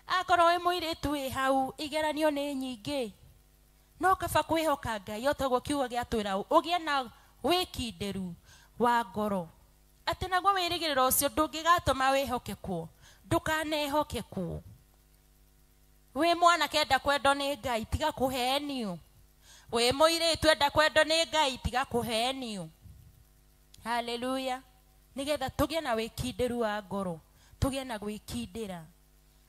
akorwo wĩ mũirĩtu wĩ hau igeranio nĩ nyingĩ, no kaba kwĩhoka Ngai o taguo kiugo gĩatwĩra ũgĩe na wĩkindĩru wa ngoro, atĩ naguo wĩrĩgĩrĩro ũcio ndũngĩgatũma wĩhokekwo. Ndũkanehokekwo. Wĩ mwanake enda kwendwo nĩ Ngai, tiga kũhenio. Wĩ mũirĩtu enda kwendwo nĩ Ngai tiga kũhenio. Haleluya. Nĩgetha tũgĩe na wĩkindĩru wa ngoro, tũgĩe na gwĩkindĩra.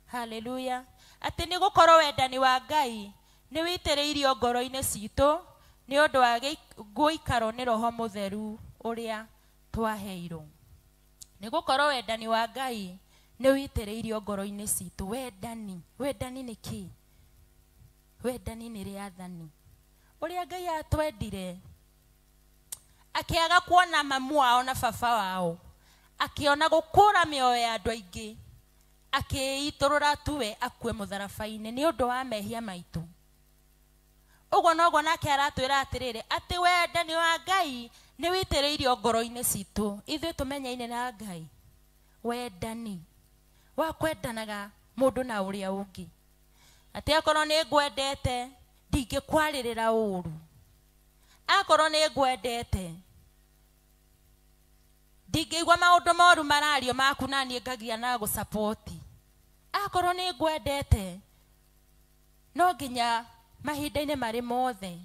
Haleluya. Atĩ nĩ gũkorwo wendani wa Ngai nĩ wĩitĩrĩirio ngoro-inĩ citũ nĩ ũndũ wa gũikarwo nĩ Roho Mũtheru ũrĩa twaheirwo. Nĩ gũkorwo wendani wa Ngai nĩ wĩitĩrĩirio ngoro-inĩ citũ. Wendani, wendani nĩ kĩ? Wendani nĩ rĩathani. Ũrĩa Ngai atwendire akĩaga kuona mamu wao na baba wao, akĩona gũkũra mĩoyo ya andũ aingĩ, akĩitũrũra tuwe akue mũtharaba-inĩ nĩ ũndũ wa mehia maitũ. Ũguo noguo nake aratwĩra atĩrĩrĩ, atĩ wendani wa Ngai nĩ wĩitĩrĩirio ngoro-inĩ citũ ithuĩ tũmenyaine na Ngai. Wendani wa kwendanaga mũndũ na ũrĩa ũngĩ, atĩ akorwo nĩ ngwendete ndingĩkwarĩrĩra ũru, akorwo nĩ ngwendete ndingĩigua maũndũ moru marario maku na niĩ ngagia na gũcapoti, akorwo nĩ ngwendete no nginya mahinda-inĩ marĩ mothe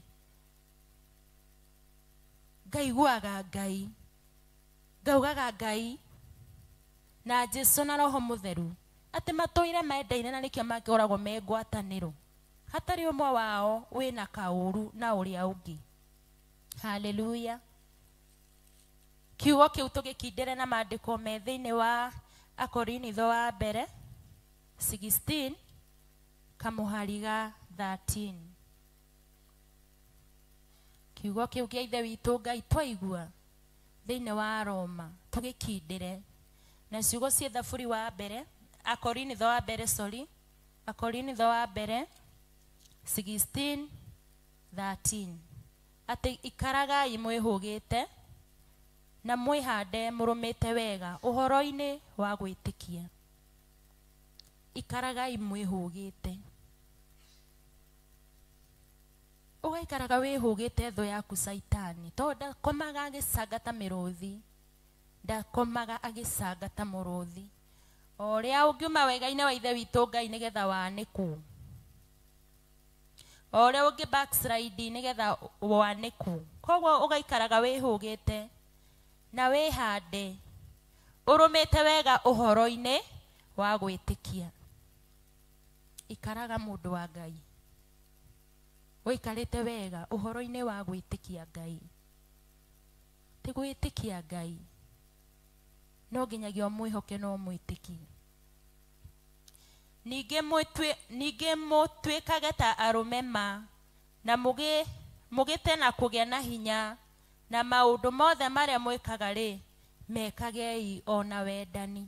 ngaiguaga Ngai, ngaugaga Ngai na Jesu na Roho Mũtheru atĩ matũire mendaine na nĩkĩo makoragwo me ngwatanĩro, hatarĩ ũmwe wao wĩna kaũru na ũrĩa ũngĩ. Haleluya. Kiugo kĩu tũgĩkindĩre na maandĩko me thĩinĩ wa Akorinitho wa mbere 16 kamũhari ga 13. Kiugo kĩu kĩa Ithe witũ Ngai twaigua thĩinĩ wa Roma tũgĩkindĩre na ciugo cia Thaburi wa mbere, Akorinitho wa mbere, sorry, Akorinitho wa mbere 16:13 atĩ ikaragai mwĩhũgĩte na mwĩhande mũrũmĩte wega ũhoro-inĩ wa gwĩtĩkia. Ikaragai mwĩhũgĩte. Ũgaikaraga wĩhũgĩte thũ yaku Caitani, tondũ ndakomaga agĩcanga ta mĩrũthi, ndakomaga agĩcanga ta mũrũthi. O ũrĩa ũngiuma wega-inĩ wa Ithe witũ Ngai nĩgetha wanĩkwo, o ũrĩa ũngĩ backslide nĩgetha wanĩkwo. Koguo ũgaikaraga wĩhũgĩte na wĩhande ũrũmĩte wega ũhoro-inĩ wa gwĩtĩkia. Ikaraga mũndũ wa Ngai ũikarĩte wega ũhoro-inĩ wa gwĩtĩkia Ngai. Ti gwĩtĩkia Ngai no nginyagia ũmwĩhoke no ũmwĩtĩkie. Ningĩ mũtuĩkage ta arũme ma na mũgĩte na kũgĩa na hinya, na maũndũ mothe marĩa mwĩkaga rĩ mekagei o na wendani.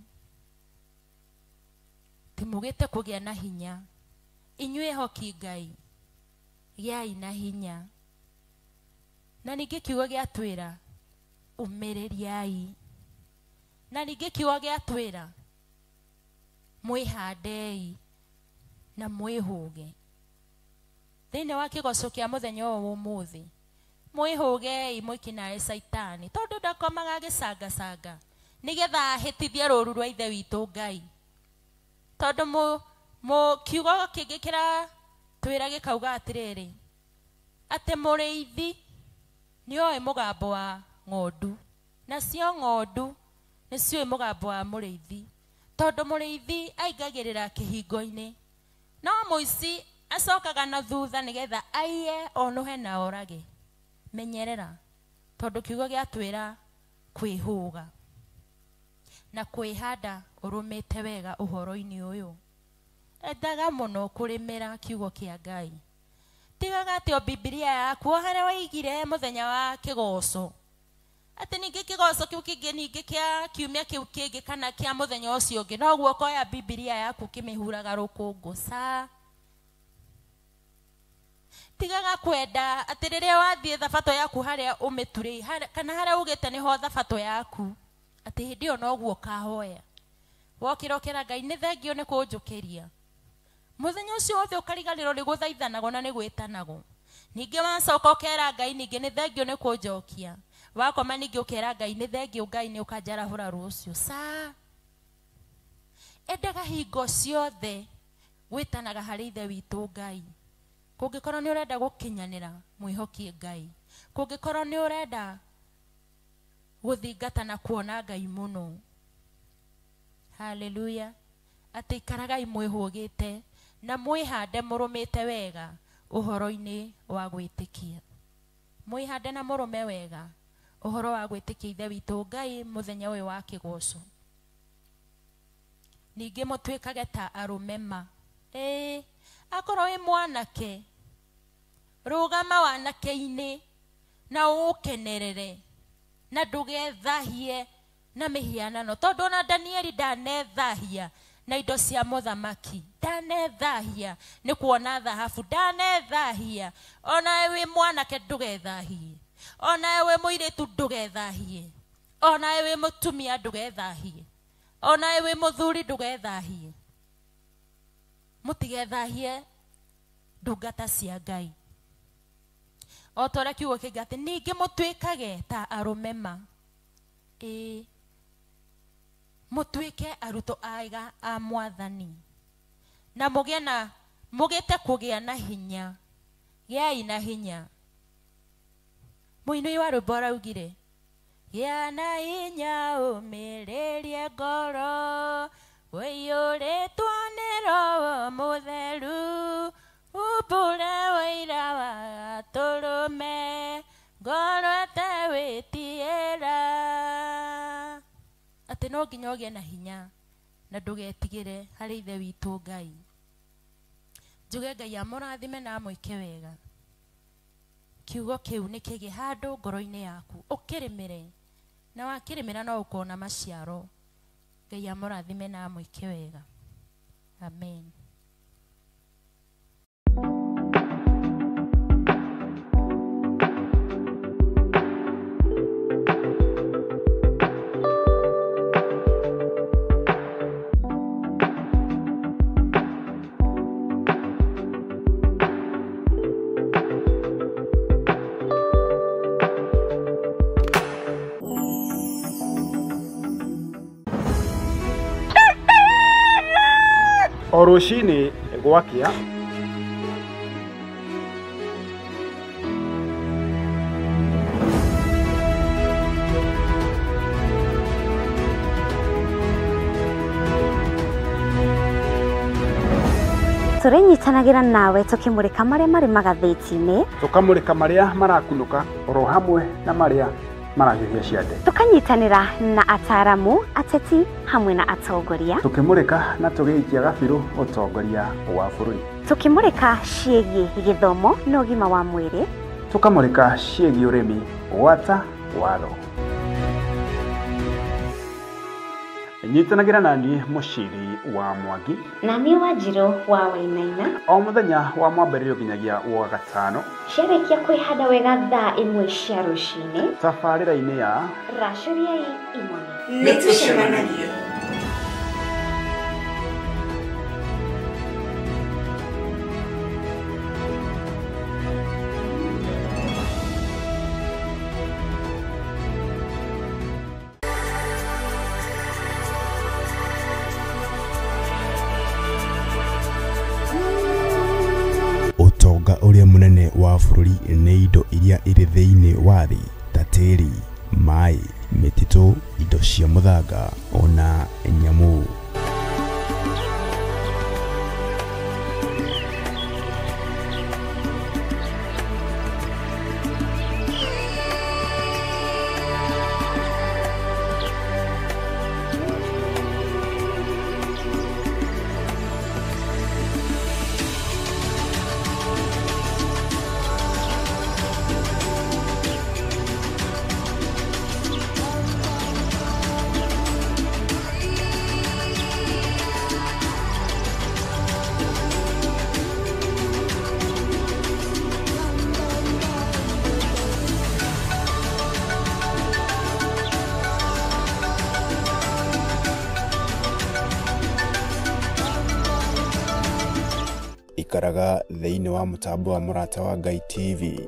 Ti mũgĩte kũgĩa na hinya, inyuĩ hoki Ngai gĩai na hinya. Na ningĩ kiugo gĩatwĩra ũmĩrĩriai, na ningĩ kiugo gĩatwĩra mwĩhandei na mwĩhũge. Thĩinĩ wa kĩgoco kĩa mũthenya ũyũ ũmũthĩ, mwĩhũgei mwĩkinae Caitani, tondũ ndakomaga agĩcangacanga nĩgetha ahĩtithie rũru rwa Ithe witũ Ngai. Tondũ kiugo kĩngĩ kĩratwĩra gĩkauga atĩrĩrĩ, atĩ mũrĩithi nĩoĩ mũgambo wa ng'ondu, nacio ng'ondu nĩciũĩ mũgambo wa mũrĩithi, tondũ mũrĩithi aingagĩrĩra kĩhingo-inĩ, no mũici acokaga na thutha nĩgetha aiye onũhe na orage. Menyerera, tondũ kiugo gĩatwĩra kwĩhũga na kwĩhanda ũrũmĩte wega ũhoro-inĩ ũyũ. Endaga mũno kũrĩmĩra kiugo kĩa Ngai. Tigaga atĩ o Bibilia yaku o harĩa waigire mũthenya wa kĩgoco, atĩ ningĩ kĩgoco kĩu kĩngĩ ningĩ kĩa kiumia kĩu kĩngĩ kana kĩa mũthenya ũcio ũngĩ, noguo ũkoya Bibilia yaku ũkĩmĩhuraga rũkũngũ. Ca tigaga kwenda atĩ rĩrĩa wathiĩ thabatũ yaku harĩa ũmĩturĩi kana harĩa ugĩte nĩho thabatũ yaku, atĩ hĩndĩ ĩyo noguo ũkahoya. Wokĩra ũkera Ngai nĩ thengio nĩ kũnjũkĩria. Mũthenya ũcio wothe ũkariganĩrwo nĩ gũthaithanagwo na nĩ gwĩtanagwo. Ningĩ wacoka ũkera Ngai ningĩ nĩ thengio nĩ kũnjokia. Wakoma ningĩ ũkera Ngai nĩ thengio Ngai nĩ ũkanjarahũra rũciũ. Ca endaga hingo ciothe gwĩtanaga harĩ Ithe witũ Ngai. Kũngĩkorwo nĩ ũrenda gũkinyanĩra, mwĩhokie Ngai. Kũngĩkorwo nĩ ũrenda gũthingata na kuona Ngai mũno. Haleluya. Atĩ ikaragai mwĩhũgĩte na mwĩhande mũrũmĩte wega ũhoro-inĩ wa gwĩtĩkia. Mwĩhande na mũrũme wega ũhoro wa gwĩtĩkia Ithe witũ Ngai mũthenya ũyũ wa kĩgoco. Ningĩ mũtuĩkage ta arũme ma. Akorwo wĩ mwanake, rũgama wanake-inĩ na ũũkenerere na ndũgethahie na mĩhianano, tondũ ona Danieli ndanethahia na indo cia mũthamaki, ndanethahia nĩ kuona thahabu, ndanethahia. Ona wĩ mwanake ndũgethahie, ona wĩ mũirĩtu ndũgethahie, ona wĩ mũtumia ndũgethahie, ona wĩ mũthuri ndũgethahie. Mũtigethahie ndungata cia Ngai. O ta ũrĩa kiugo kĩngĩ atĩ ningĩ mũtuĩkage ta arũme ma. Mũtuĩke arutwo ega a Mwathani na mũgĩe na mũgĩte kũgĩa na hinya. Gĩai na hinya. Mũini wa rwĩmbo araugire, gĩa na hinya ũmĩrĩrie ngoro, ũiyũrĩtwo nĩ Roho Mũtheru, umbũre ũira wa gatũrũme, ngoro ĩtewĩtigĩra. Atĩ no nginya ũgĩe na hinya na ndũgetigĩre harĩ Ithe witũ Ngai. Njuge Ngai amũrathime na amwĩke wega. Kiugo kĩu nĩ kĩgĩe handũ ngoro-inĩ yaku, ũkĩrĩmĩre, na wakĩrĩmĩra no ũkona maciaro. Ngai amũrathime na amwĩke wega. Amen. O rũcinĩ gwakĩa, tũrĩnyitanagĩra nawe tũkĩmũrĩka marĩa marĩ magathĩti-inĩ, tũkamũrĩka marĩa marakunũka oro hamwe na marĩa marahiũhia ciande, tũkanyitanĩra na ataaramu, ateti hamwe na atongoria, tũkĩmũrĩka na tũgĩikia gabirũ ũtongoria wa bũrũri, tũkĩmũrĩka ciĩgiĩ gĩthomo na ũgima wa mwĩrĩ, tũkamũrĩka ciĩgiĩ ũrĩmi gwata watho. Nyitanagĩra na niĩ Mũciri wa Mwangi na niĩ Wanjirũ wa Wainaina o mũthenya wa mwambĩrĩrio nginyagia wa gatano, ciarĩkia kwĩhanda wega thaa 1 cia rũcinĩ, tabarĩra-inĩ ya Racũriai Imone. Nĩtũcemanagie. Ũtonga ũrĩa mũnene wa bũrũri nĩ indo iria irĩ thĩinĩ wa thĩ ta tĩĩri, maĩ, mĩtitũ, indo cia mũthanga ona nyamũ. Ikaraga thĩinĩ wa mũtambo wa Mũrata wa Ngai TV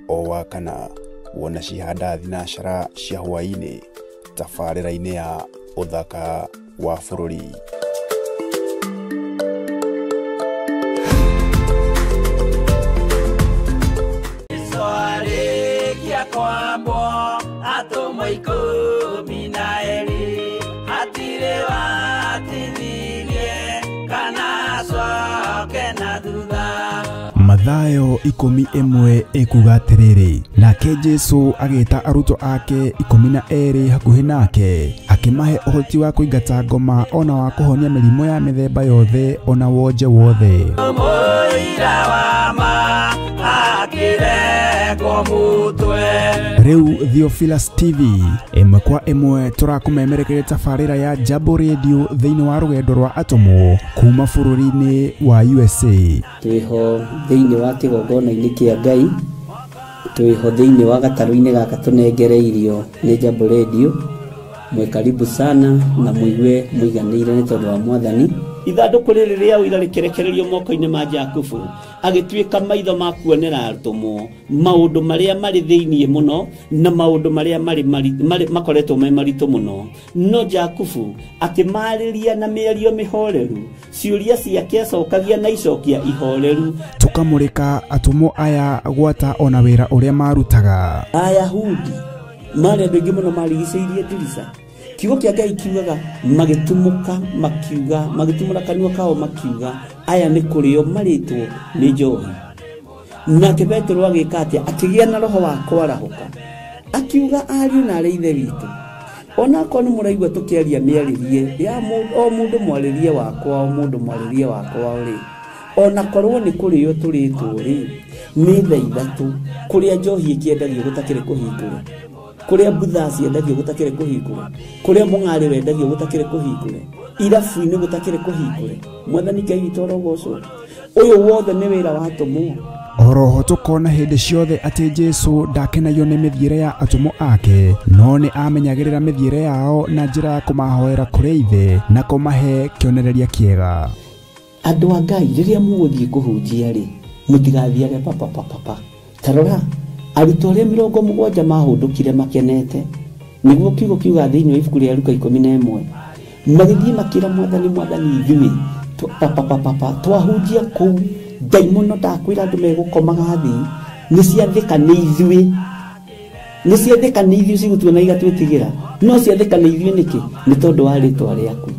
o wa kana wona cihanda thinacara cia hwaĩ-inĩ tabarĩra-inĩ ya ũthaka wa bũrũri. 12 hatirĩ watithirie kana acoke na thutha. Mathayo 11 ekuga atĩrĩrĩ, nake Jesu agĩta arutwo ake 12 hakuhĩ nake, akĩmahe ũhoti wa kũingata ngoma ona wa kũhonia mĩrimũ ya mĩthemba yothe ona wonje wothe. Mũira wa ma akĩrengwo mũtwe. Rĩu Theophilus TV ĩmwe kwa ĩmwe tũrakũmemerekeria tabarĩra ya Jambo Radio thĩinĩ wa rũgendo rwa atũmwo kuma bũrũri-inĩ wa USA. Twĩho thĩinĩ wa kĩgongona-inĩ kĩa Ngai, twĩho thĩinĩ wa gatarũ-inĩ gaka tũnengereirio nĩ Jambo Radio. Mwĩ karibu sana na mũigue mũiganĩire nĩ tondũ wa Mwathani. Ithandũkũ rĩrĩ rĩa ũira rĩkĩrekererio moko-inĩ ma Jakubu, agĩtuĩka maitho ma kuonera atũmwo maũndũ marĩa marĩ thĩinĩ mũno na maũndũ marĩa marĩ makoretwo me maritũ mũno. No Jakubu akĩmarĩria na mĩario mĩhoreru, ciũria ciake acokagia na icokia ihoreru. Tũkamũrĩka atũmwo aya gwata ona wĩra ũrĩa marutaga. Ayahudi marĩ andũ aingĩ mũno marigicĩirie ndirica. Kiugo kĩa Ngai kiugaga magĩtumũka makiuga, magĩtumũra kanua kao makiuga, aya nĩ kũrĩo marĩtwo nĩ njohi. Nake Petero agĩka atĩa? Akĩgĩa na roho wa kwarahũka, akiuga ariũ na arĩ ithe witũ, onakorwo nĩ mũraigua tũkĩaria mĩarĩrie ya o mũndũ mwarĩrie wakwa, o mũndũ mwarĩrie wakwa rĩ, onakorwo nĩ kũrĩo tũrĩtwo rĩ, nĩ thaa 3 kũrĩa njohi ĩkĩendagio gũtakĩrĩ kũhingũre, kũrĩa mbutha ciendagio gũtakĩrĩ kũhingũre, kũrĩa mũng'arĩ wendagio gũtakĩrĩ kũhingũre, irabu-inĩ gũtakĩrĩ kũhingũre. Mwathani Ngai witũ arogocwo. Ũyũ wothe nĩ wĩra wa atũmwo. Oroho tũkona hĩndĩ ciothe atĩ Jesu ndakenagio nĩ mĩthiĩre ya atũmwo ake, no nĩ amenyagĩrĩra mĩthiĩre yao na njĩra ya kũmahoera kũrĩ Ithe na kũmahe kĩonereria kĩega. Andũ a Ngai, rĩrĩa mũgũthiĩ kũhunjia rĩ, mũtigathiage papapapapa. Ta rora, arutwo arĩa 70 mahũndũkire makenete, nĩguo kiugo kiuga thĩinĩ wa ibuku rĩa Luka 11, magĩthiĩ makĩra Mwathani, Mwathani ithuĩ papapapapa twahunjia kũu ndaimono ndakwĩra andũ megũkomaga thĩ, nĩ ciathĩka nĩ ithuĩ, nĩ ciathĩka nĩ ithuĩ cigũtuona igatwĩtigĩra, no ciathĩka nĩ ithuĩ nĩkĩ? Nĩ tondũ wa rĩtwa rĩaku.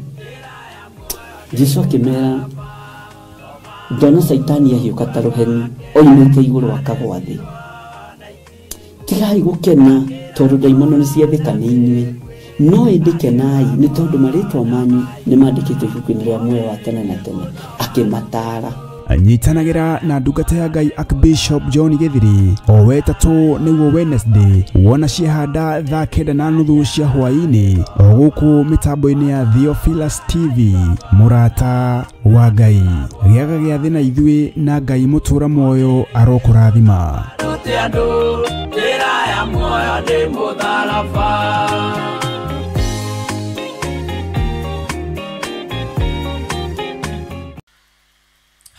Jesu akĩmera, ndona Caitani ahiũka ta rũheni oimĩte igũrũ akagwa thĩ. Tigai gũkena tondũ ndaimono nĩ ciathĩka nĩ inyuĩ, no ĩndĩ kenai nĩ tondũ marĩtwa manyu nĩ mandĩkĩtwo ibuku-inĩ rĩa muoyo wa tene na tene. Akĩmataara. Nyitanagĩra na ndungata ya Ngai Archbishop John Githiri o wetatũ nĩguo Wednesday wona ciehanda thaa 9:30 cia hwaĩ-inĩ o gũkũ mĩtambo-inĩ ya Theophilus TV. Mũrata wa Ngai, gĩaga gĩathĩ na ithuĩ na Ngai mũtũra muoyo arokũrathima. Njĩra ya muoyo nĩ mũtharaba.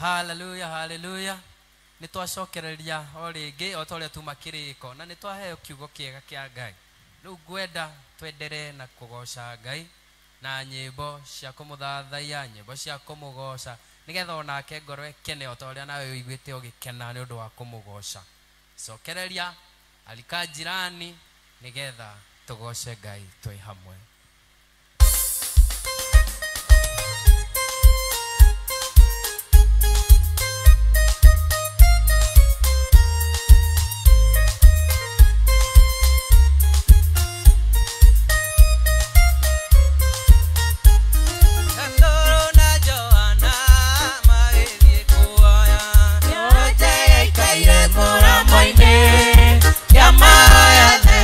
Hallelujah, hallelujah. Nĩ twacokereria o rĩngĩ o ta ũrĩa tuma kĩrĩko na nĩ twaheo kiugo kĩega kĩa Ngai. Rĩu ngwenda twenderee na kũgoca Ngai na nyĩmbo cia kũmũthathaiya, nyĩmbo cia kũmũgoca, nĩgetha onake ngoro ĩkene o ta ũrĩa nawe ũiguĩte ũgĩkena nĩ ũndũ wa kũmũgoca. Cokereria alika jirani nĩgetha tũgoce Ngai twĩ hamwe. Yamaya, the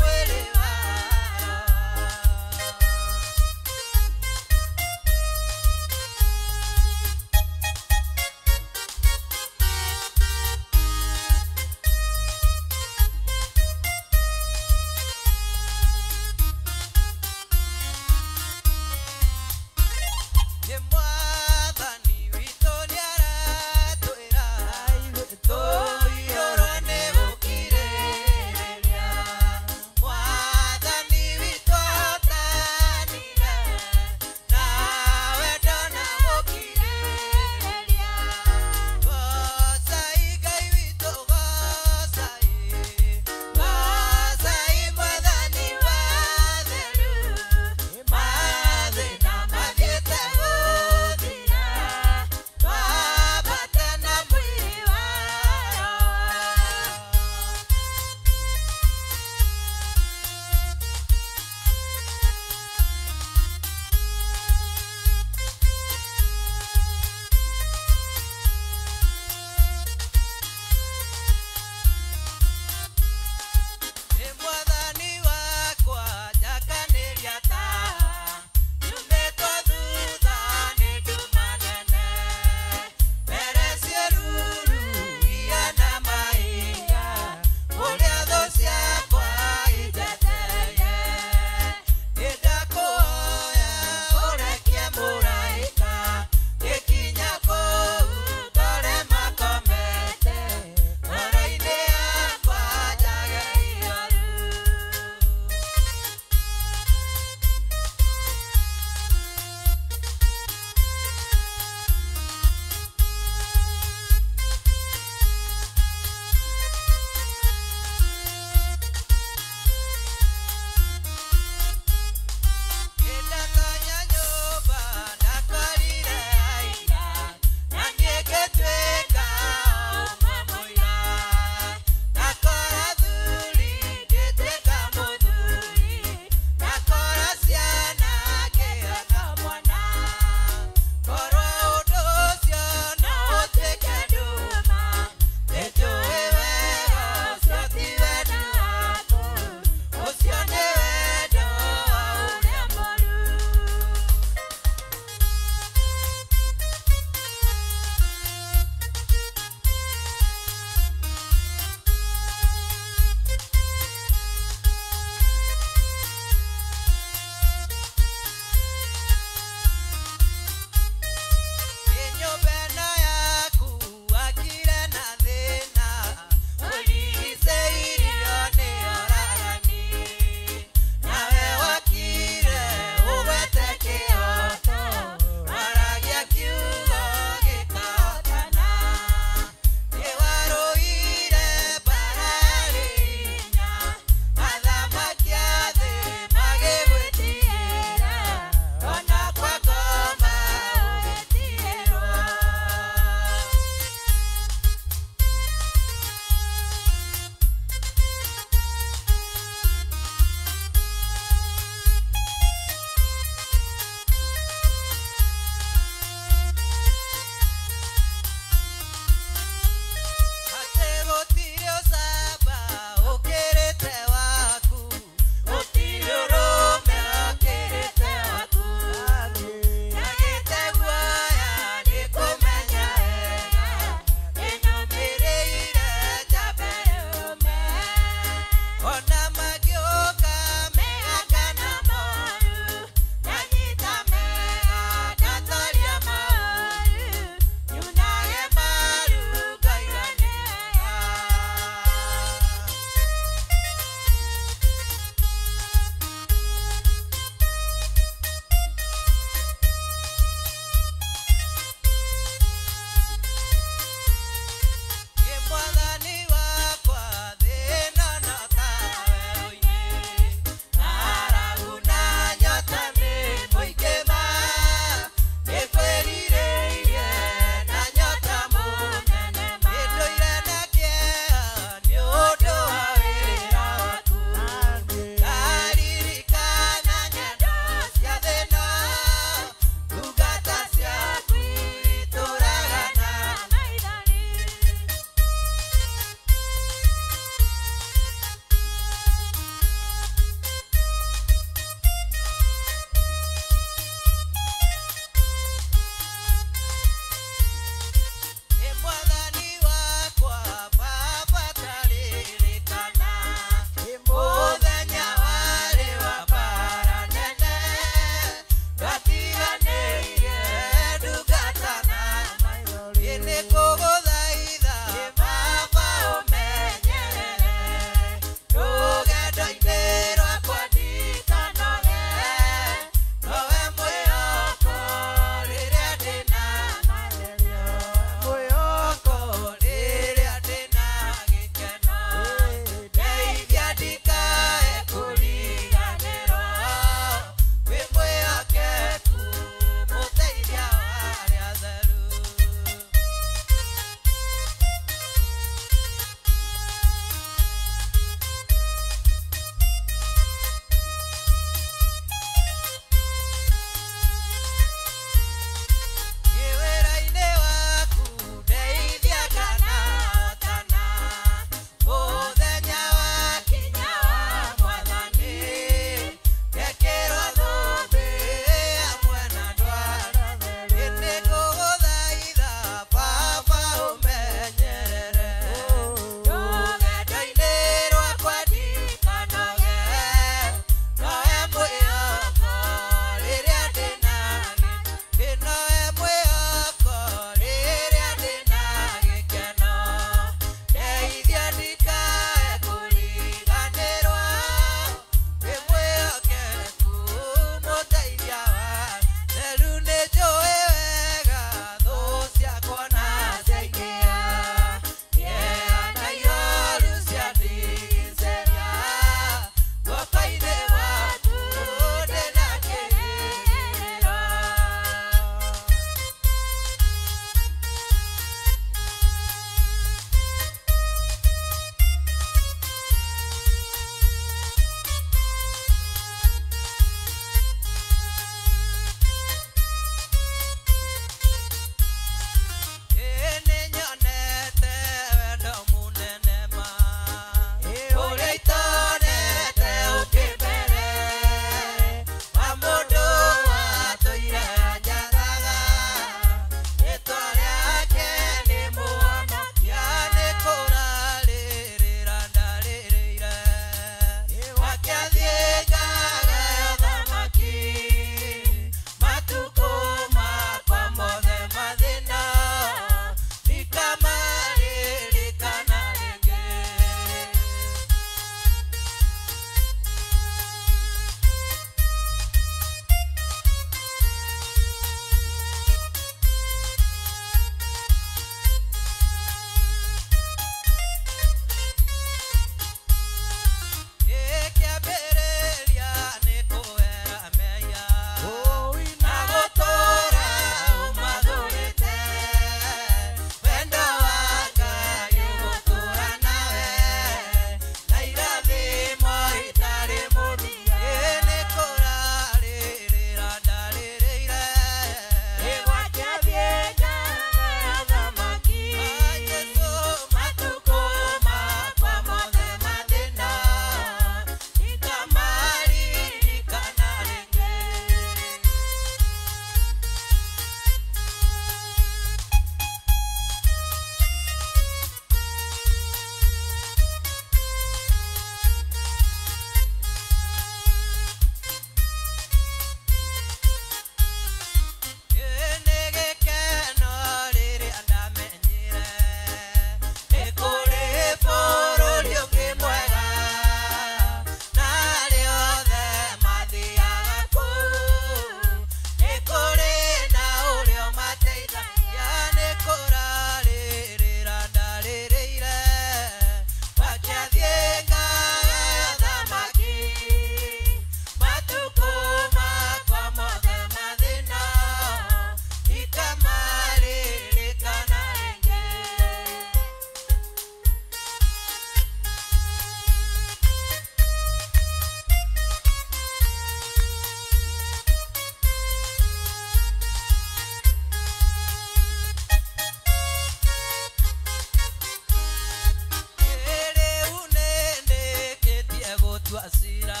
gũtua cira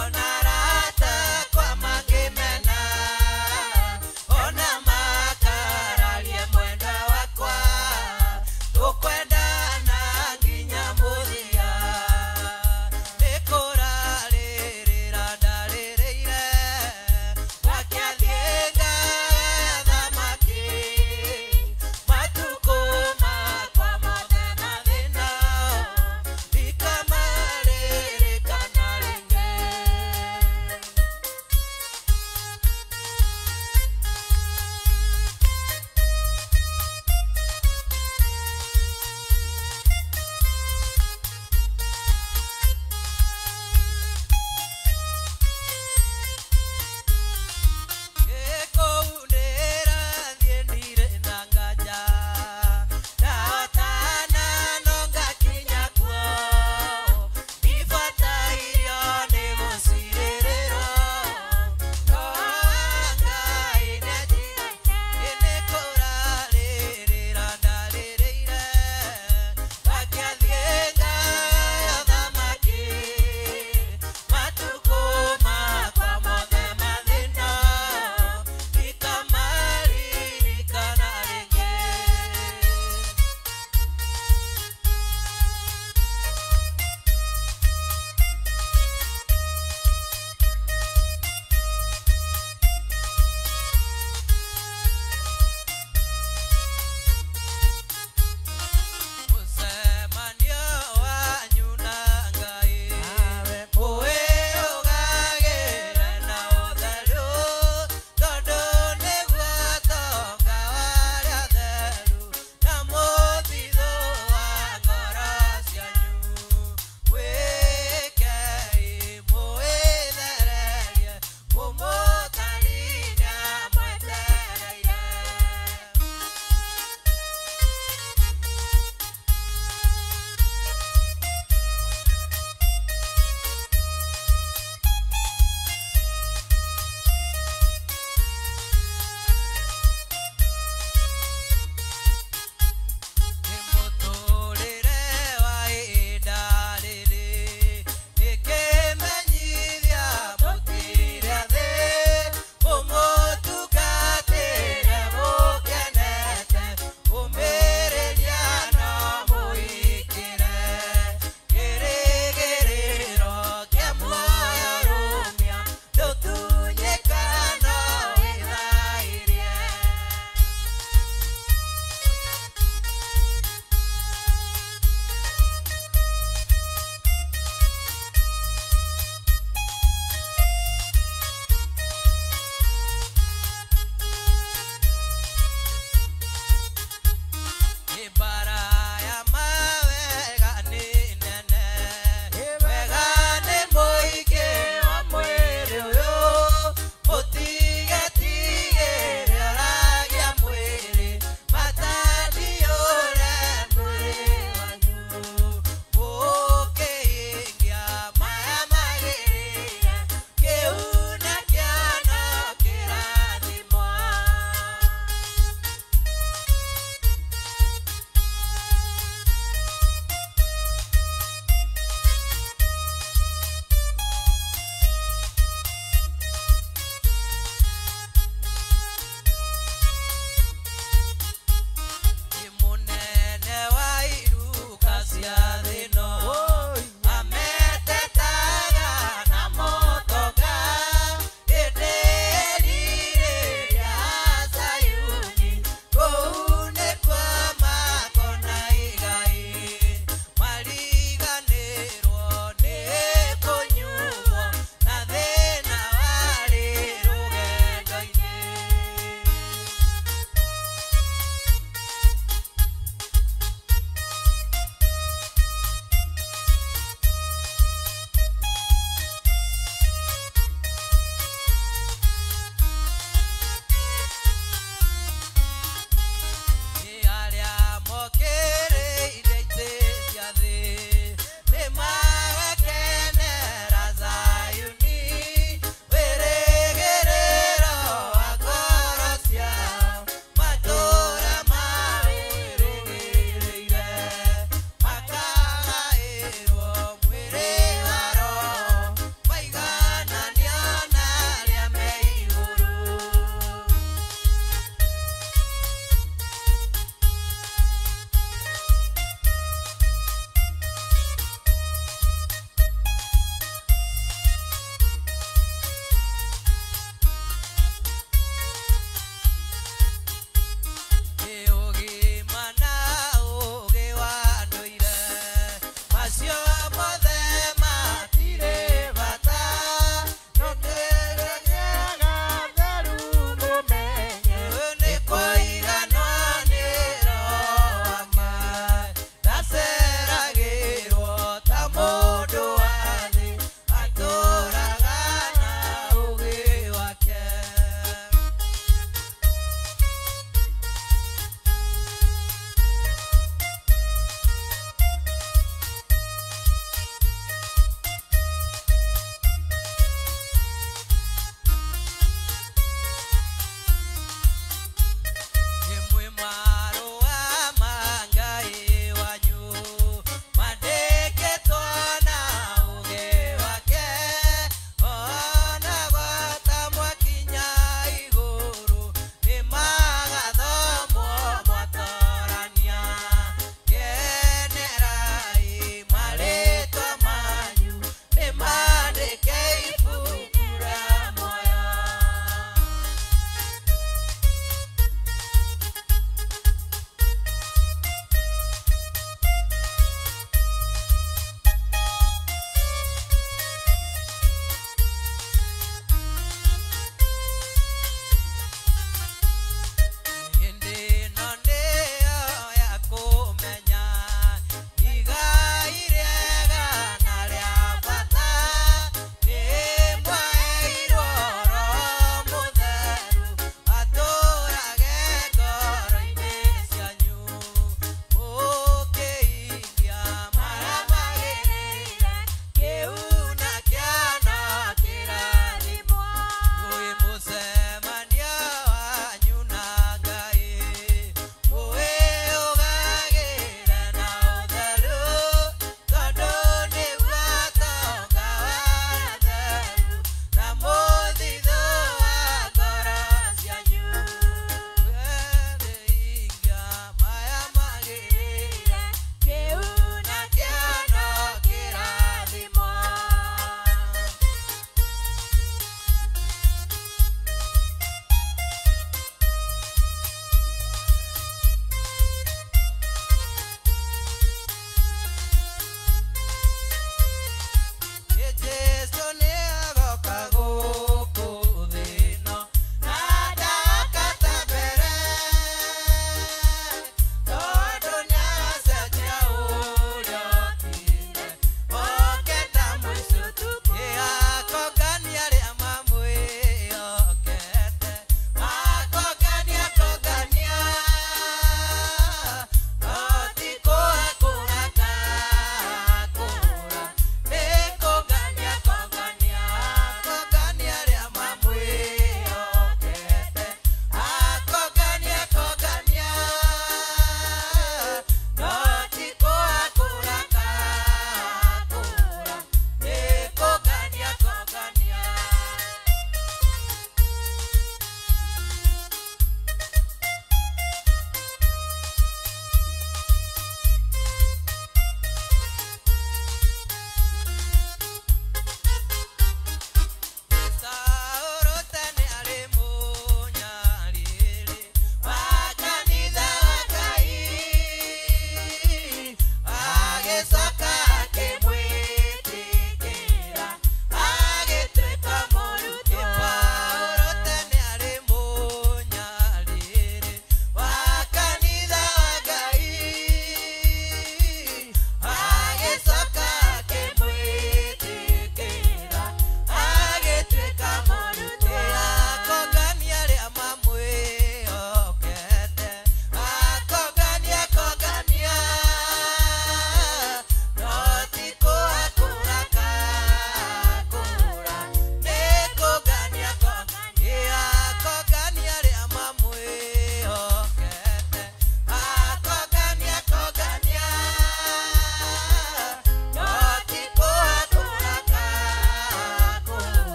ona arata kwa mangĩmena ona makararie mwenda wakwa tũkwendana nginya mũthia nĩ kũrarĩrĩra ndarĩrĩire ngakĩathiĩ ngathamaki matukũ makwa mothe na thĩna ndikamarĩrĩkana.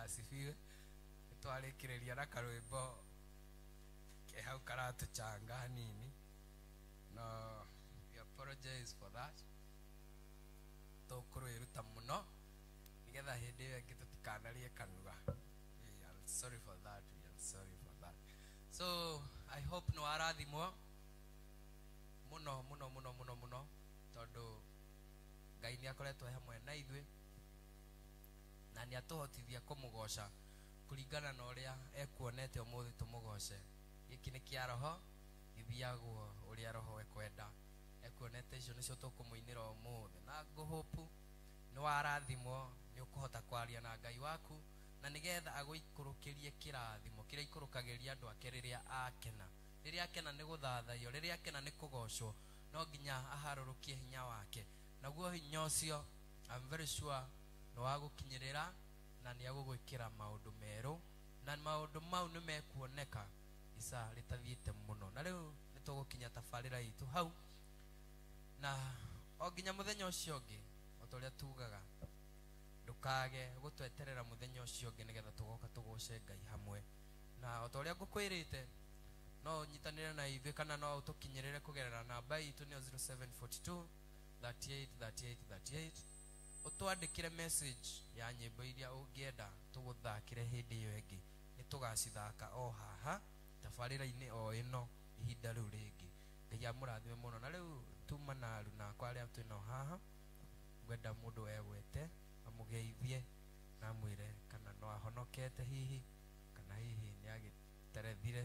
Asifiwe. Nĩtwarĩkĩrĩria na karwĩmbo ke hau karatũchanga hanini. No we apologize for that. Tũkũrwĩruta mũno nĩgetha hĩndĩ ĩyo ĩngĩ tũtikanarie kanua. We are sorry for that. We are sorry for that. So I hope nĩ warathimwo mũno mũno mũno mũno mũno tondũ Ngai nĩ akoretwo hamwe na ithuĩ na nĩ atũhotithia kũmũgoca kũringana na ũrĩa ekuonete ũmũthĩ tũmũgoce. Gĩkĩ nĩ kĩa roho gĩthiagwo ũrĩa roho ekwenda. Ekuonete icio nĩcio tũkũmũinĩra ũmũthĩ na ngũhũpu nĩ warathimwo nĩ ũkũhota kwaria na Ngai waku na nĩgetha agũikũrũkĩrie kĩrathimo kĩrĩa ikũrũkagĩria andũ ake rĩrĩa akena. Rĩrĩa akena nĩ gũthathaiyo, rĩrĩa akena nĩ kũgocwo, no nginya aharũrũkie hinya wake. Naguo hinya ũcio I'm very sure nĩ wagũkinyĩrĩra na nĩ agũgwĩkĩra maũndũ merũ na maũndũ mau nĩ mekuoneka ica rĩtathiĩte mũno. Na rĩu nĩ tũgũkinya tabarĩra itũ hau na o nginya mũthenya ũcio ũngĩ o ta ũrĩa tugaga ndũkage gũtweterera mũthenya ũcio ũngĩ nĩgetha tũgoka tũgoce Ngai hamwe. Na o ta ũrĩa ngũkwĩrĩte no ũnyitanĩre na ithuĩ kana no ũtũkinyĩrĩre kũgerera namba itũ nĩyo 0742 38 38 38. Ũtwandĩkĩre message ya nyĩmbo iria ũngĩenda tũgũthakĩre hĩndĩ ĩyo ĩngĩ. Nĩ tũgacithaka o haha tabarĩra-inĩ o ĩno ihinda rĩu rĩngĩ. Ngai amũrathime mũno. Na rĩu tuma na aruna akwa arĩa twĩnao haha ngwenda mũndũ egwete amũgeithie na amwĩre kana no ahonokete hihi kana hihi nĩ agĩterethire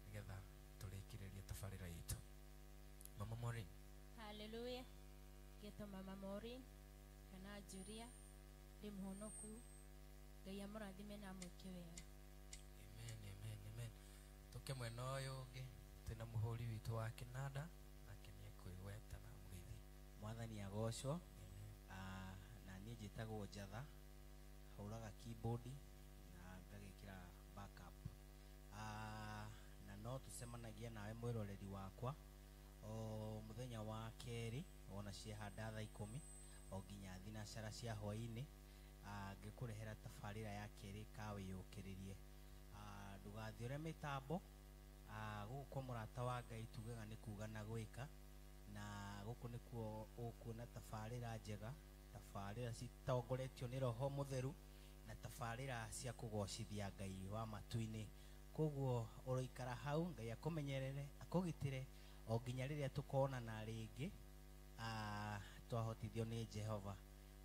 nĩgetha tũrĩkĩrĩrie tabarĩra itũ. Mama Maureen. Hallelujah. Getho Mama Maureen kana Julia ndĩ mũhonoku. Ngai amũrathime na amwĩke wega. Amen, amen, amen. Tũke mwena ũyũ ũngĩ twĩna mũhũri witũ wa kĩnanda nake nĩ ekwĩgweta na amũgeithie. Mwathani agocwo. Na niĩ njĩtagwo Njatha, hũraga keyboard na ngagĩkĩra backup. Na no tũcemanagia nawe mwĩroreri wakwa o mũthenya wa kerĩ ona ciahanda thaa 10 o nginya thinacara cia hwaĩ-inĩ, ngĩkũrehera tabarĩra ya kerĩ ka wĩyũkĩrĩrie. Ndũgathiũre mĩtambo. Gũkũ kwa mũrata wa Ngai tugaga nĩ kuga na gwĩka, na gũkũ nĩkuo ũkuona tabarĩra njega, tabarĩra citongoretio nĩ Roho Mũtheru na tabarĩra cia kũgocithia Ngai wa matu-inĩ. Koguo ũroikara hau Ngai akũmenyerere akũgitĩre o nginya rĩrĩa tũkonana rĩngĩ. Twahotithio nĩ Jehova.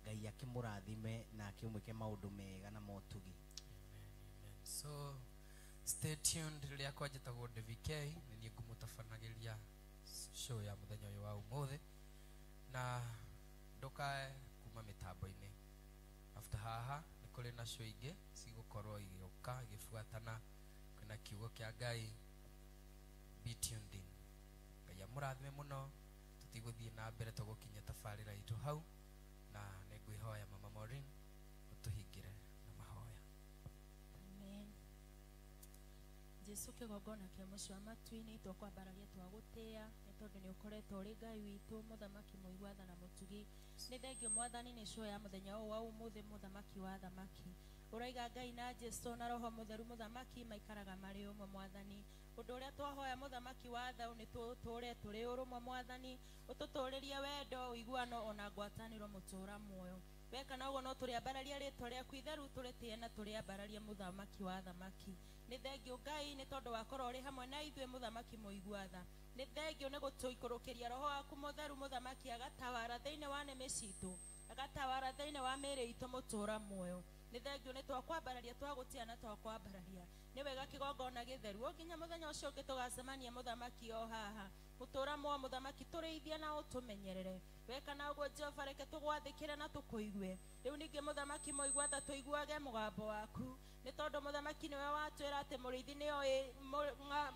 Ngai akĩmũrathime na akĩmwĩke maũndũ mega na motugi. So stay tuned. Rĩrĩa kwanjĩtagwo DVK nĩ niĩ ngũmũtabanagĩria show ya mũthenya ũyũ wa ũmũthĩ na ndũkae kuma mĩtambo-inĩ. After haha nĩ kũrĩ na show ingĩ cigũkorwo igĩũka igĩbuatana, kwĩna kiugo kĩa Ngai. Be tuned in. Ngai amũrathime mũno. Tũtigũthiĩ na mbere tũgũkinya tabarĩra itũ hau na nĩ ngwĩhoya Mama Maureen ũtũhingĩre na mahoya. Amen. Jesu kĩgongona kĩa mũciĩ wa matu-inĩ twakwambararia twagũtĩĩa nĩ tondũ nĩ ũkoretwo ũrĩ Ngai witũ mũthamaki mũigua tha na mũtugi. Nĩ thengio Mwathani nĩ show ya mũthenya ũyũ wa ũmũthĩ mũthamaki wa thamaki. Ũraiga Ngai na Jesu na Roho Mũtheru mũthamaki maikaraga marĩ ũmwe Mwathani. Ũndũ ũrĩa twahoya mũthamaki wa thaũ nĩ tũtũũre tũrĩ ũrũmwe Mwathani, ũtũtũũrĩrie wendo ũiguano ona ngwatanĩro mũtũũra muoyo. Weka na ũguo no tũrĩambararia rĩtwa rĩaku itheru tũrĩtĩe na tũrĩambararie mũthamaki wa thamaki. Nĩ thengio Ngai nĩ tondũ wakorwo ũrĩ hamwe na ithuĩ mũthamaki mũigua tha. Nĩ thengio nĩ gũtũikũrũkĩria Roho waku mũtheru mũthamaki agatawara thĩinĩ wa nĩmĩ citũ, agatawara thĩinĩ wa mĩĩrĩ itũ mũtũũra muoyo. Nĩ thengio nĩ twakwambararia twagũtĩa na twakwambararia. Nĩ wega kĩgongona gĩtheru o nginya mũthenya ũcio ũngĩ tũgacemania mũthamaki o haha. Mũtũũra muoyo mũthamaki tũrĩithie na ũtũmenyerere. Weka na ũguo Jehova reke tũgwathĩkĩre na tũkũigue. Rĩu ningĩ mũthamaki mũigua tha tũiguage mũgambo waku nĩ tondũ mũthamaki nĩwe watwĩra atĩ mũrĩithi nĩoĩ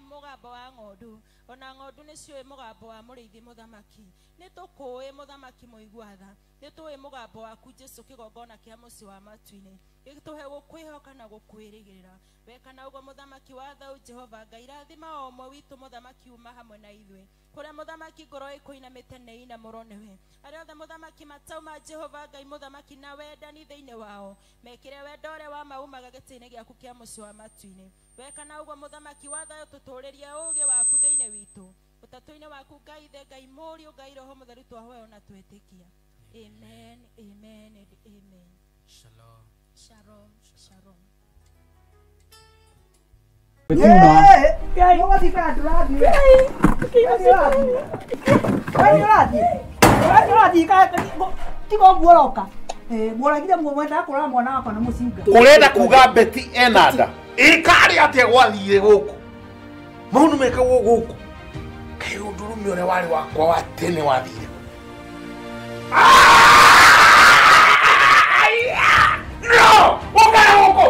mũgambo wa ng'ondu ona ng'ondu nĩciũĩ mũgambo wa mũrĩithi mũthamaki. Nĩ tũkũĩ mũthamaki mũigua tha, nĩ tũĩ mũgambo waku Jesu kĩgongona kĩa mũciĩ wa matu-inĩ. Gĩtũhe gũkwĩhoka na gũkwĩrĩgĩrĩra. Weka na ũguo mũthamaki wa thau Jehova Ngai, rathima o ũmwe witũ mũthamaki uma hamwe na ithuĩ. Kũrĩa mũthamaki ngoro ĩkũinamĩte nĩ inamũrwo nĩwe. Arĩa othe mũthamaki matauma Jehova Ngai mũthamaki na wendani thĩinĩ wao, mekĩre wendo ũrĩa wa ma umaga gĩtĩ-inĩ gĩaku kĩa mũciĩ wa matu-inĩ. Weka na ũguo mũthamaki wa thayũ, tũtũũrĩrie ũũgĩ waku thĩinĩ witũ. Ũtatũ-inĩ waku Ngai Ithe, Ngai Mũriũ, Ngai Roho Mũtheru, twahoya na twĩtĩkia. Amen, amen and amen. Shalom. Shalom, shalom. Urenda kuga Betty ena nda ĩkarĩ atĩa gwathire gũkũ maũndũ mekagwo gũkũ kaĩ ũndũrũme ũrĩa warĩ wakwa wa tene wathire no ũkara gũkũ.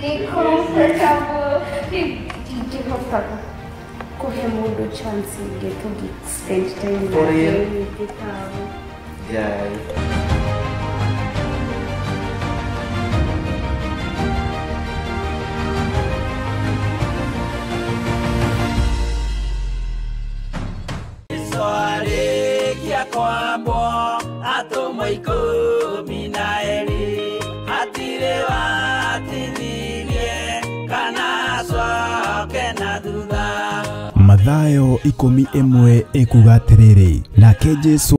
Nĩ comfortable, ndingĩhota kũhe mũndũ chance ĩngĩ tũngĩ spend time For real? Nake gĩtabo. Yeah. Arĩkia kwambwo atũmwo 12 hatirĩ watithirie kana acoke na thutha. Mathayo 11 ĩkuga atĩrĩrĩ, nake Jesũ